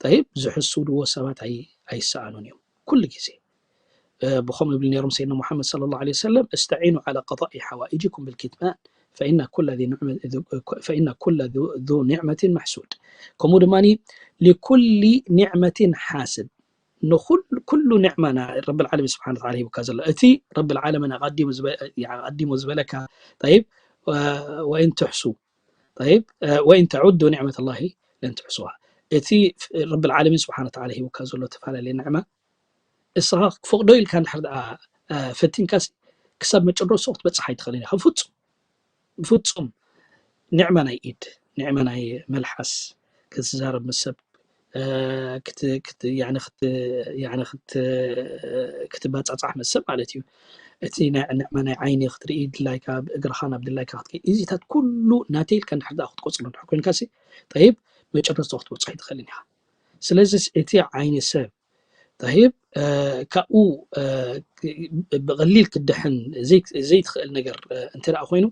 ጠይብ ዝሕስድዎ ሰባት ኣይሰኣኑን እዮም ኩሉ ግዜ ብኸምኡ ይብል ነይሮም ሰይድና ሙሓመድ ሰለላሁ ዐለይሂ ወሰለም እስተዒኑ ዓላ ቀዳኢ ሓዋኢጅኩም ብልኪትማን فإن كل ذي نعمة فإن كل ذو نعمة محسود. ከምኡ ድማ لكل نعمة حاسد፣ ንኩሉ ኩሉ ኒዕማ ረብል ዓለሚን ስብሓነ ወተዓላ ሂቡካ ዘሎ፣ እቲ ረብል ዓለሚን ኣቐዲሙ ዝበ- ኣቐዲሙ ዝበለካ። ጠይብ፣ ወኢን ትሕሱ፣ ጠይብ፣ ወኢን ተዑዱ ኒዕመት ላሂ ለን ትሕሱሃ። እቲ ረብል ዓለሚን ስብሓነ ወተዓላ ሂቡካ ዘሎ ተፈላለየ ኒዕማ እስኻ ክፈቕዶ ኢልካ እንድሕር ደኣ ፈቲንካሲ ክሳብ መጨረስቶ ክትበፅሕ ኣይትኽእልን ኢኻ። ፍፁም ፍፁም ኒዕማ ናይ ኢድ፣ ኒዕማ ናይ መልሓስ፣ ክትዛረብ ምስ ሰብ ክትባፃፃሕ ምስ ሰብ ማለት እዩ። እቲ ኒዕማ ናይ ዓይኒ ክትርኢ ድላይካ፣ እግርኻ ናብ ድላይካ ክትከይድ፣ እዚታት ኩሉ ናተይ ኢልካ እንድሕር ደኣ ክትቆፅሮ እንድሕር ኮይንካሲ፣ ጠይብ፣ መጨረስቶ ክትበፅሕ ኣይትኽእልን ኢኻ። ስለዚ እቲ ዓይኒ ሰብ ጠይብ ካብኡ ብቐሊል ክድሕን ዘይትኽእል ነገር እንተ ደኣ ኮይኑ፣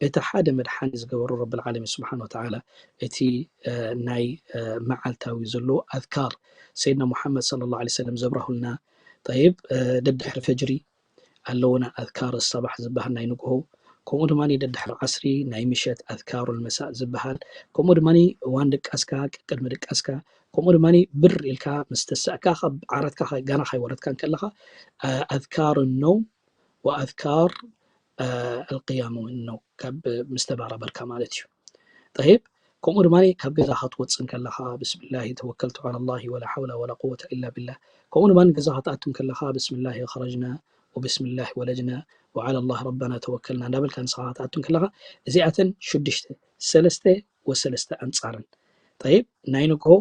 እቲ ሓደ መድሓኒ ዝገበሩ ረብል ዓለሚን ስብሓን ወተዓላ እቲ ናይ መዓልታዊ ዘሎ ኣዝካር ሰይድና ሙሓመድ ሰለላሁ ዐለይሂ ወሰለም ዘብረሁልና። ጠይብ ደድሕሪ ፈጅሪ ኣለውና ኣዝካር ሰባሕ ዝበሃል ናይ ንግሆ፣ ከምኡ ድማ ደድሕሪ ዓስሪ ናይ ምሸት ኣዝካሩል መሳእ ዝበሃል፣ ከምኡ ድማ እዋን ድቃስካ ቅድሚ ድቃስካ፣ ከምኡ ድማ ብር ኢልካ ምስ ተሳእካ ካብ ዓራትካ ጋና ካይወረድካ እንከለኻ ኣዝካር ነው ወኣዝካር ኣልቅያም ነው ካብ ምስ ተባራበርካ ማለት እዩ። ጠይብ ከምኡ ድማ ካብ ገዛ ክትወፅእ እንከለኻ ብስምላሂ ተወከልቱ ዓላ ላሂ ወላ ሓውላ ወላ ቁወተ ኢላ ቢላህ። ከምኡ ድማ ገዛ ክትኣቱ እንከለኻ ብስምላሂ ኸረጅና ወብስምላሂ ወለጅና ወዓላ ላህ ረበና ተወከልና እንዳበልካ ንስኻ ክትኣቱ እንከለኻ እዚኣተን ሽዱሽተ ሰለስተ ወሰለስተ ኣንፃረን። ጠይብ ናይ ንግሆ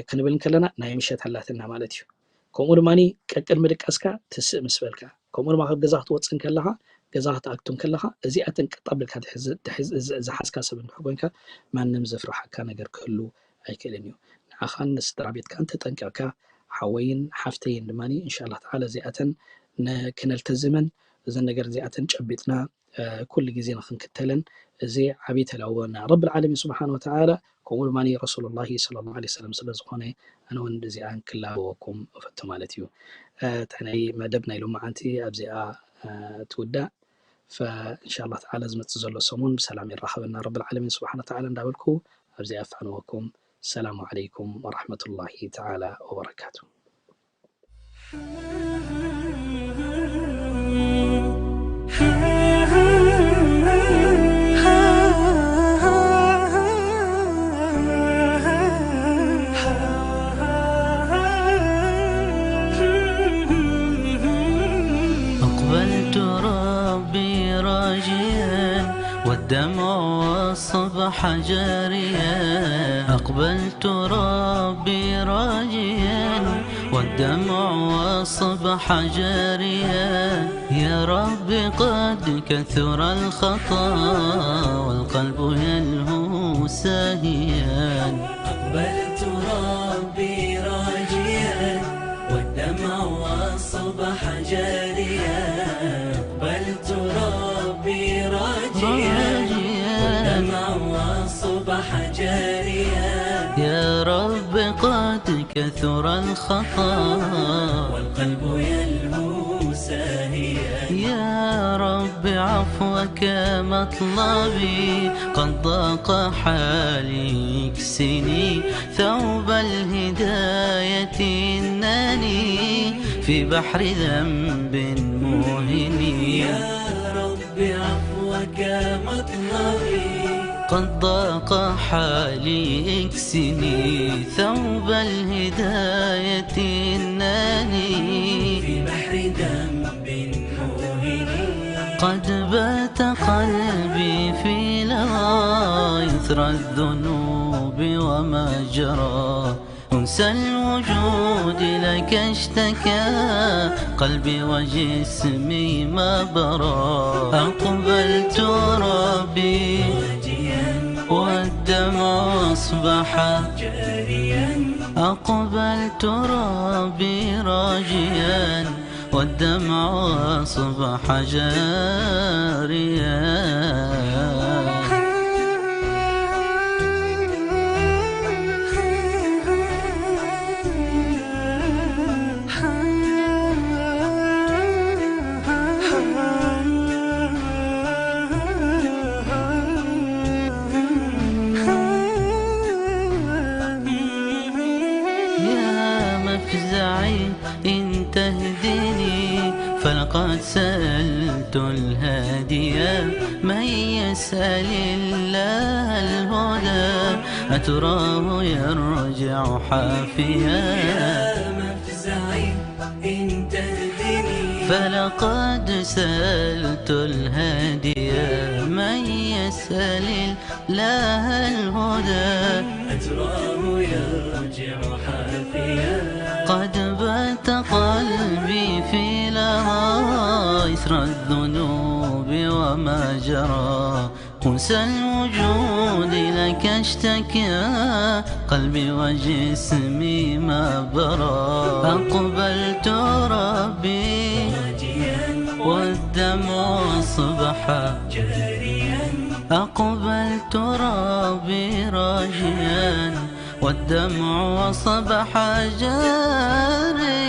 ክንብል እንከለና ናይ ምሸት ኣላትና ማለት እዩ። ከምኡ ድማ ቀቅድሚ ድቃስካ ትስእ ምስ በልካ ከምኡ ድማ ካብ ገዛ ክትወፅእ እንከለኻ ገዛ ክትኣቱ እንከለኻ እዚኣተን ቀጥ ኣቢልካ ዝሓዝካ ሰብ እንድሕር ኮይንካ ማንም ዘፍርሓካ ነገር ክህሉ ኣይክእልን እዩ። ንዓኻን ንስድራ ቤትካን ተጠንቂቕካ ሓወይን ሓፍተይን ድማ እንሻላ ተዓላ እዚኣተን ክነልተዝመን እዘን ነገር እዚኣተን ጨቢጥና ኩሉ ግዜ ንክንክተለን እዚ ዓብይ ተላዎ እና ረብል ዓለሚን ስብሓን ወተዓላ ከምኡ ድማ ረሱሉላሂ ሰለላሁ ዐለይሂ ወሰለም ስለ ዝኾነ ኣነ እውን እዚኣ ክላበወኩም እፈቱ ማለት እዩ። እታ ናይ መደብ ናይ ሎማዓንቲ ኣብዚኣ ትውዳእ። ፈእንሻላ ተዓላ ዝመፅእ ዘሎ ሰሙን ብሰላም የራኸበና ረብል ዓለሚን ስብሓን ወተዓላ እንዳበልኩ ኣብዚኣ ኣፋንወኩም። ሰላሙ ዓለይኩም ወራሕመቱላሂ ተዓላ ወበረካቱ። أقبلت ربي راجيا والدمع والصبح جاريا. أقبلت ربي راجيا والدمع والصبح جاريا. يا رب قد كثر الخطا والقلب يلهو ساهيا. أقبلت ربي راجيا والدمع والصبح جاريا. أقبلت ربي راجيا والدمع والصبح جاريا. يا رب قد كثر الخطا والقلب يلهو ساهيا. يا رب عفوك مطلبي قد ضاق حالي اكسني ثوب الهداية إنني في بحر ذنب موهني. يا رب عفوك مطلبي قد ضاق حالي اكسني ثوب الهداية إنني في بحر ذنب موهني. قد بات قلبي في لظى إثر الذنوب وما جرى. أنسى الوجود لك اشتكى قلبي وجسمي ما برى. أقبلت ربي والدمع أصبح. أقبلت ربي راجيا والدمع أصبح جاريا. إن تهدني فلقد سألت الهادي. من يسأل الله الهدى أتراه يرجع حافيا. يا مفزعي إن تهدني فلقد سألت الهادي. من يسأل الله الهدى أتراه يرجع حافيا. قد بات قلبي في لظى إثر الذنوب وما جرى. أنسى الوجود لك اشتكى قلبي وجسمي ما برى. أقبلت ربي والدمع أصبح جاريا. أقبلت ربي راجيا والدمع أصبح جاريا.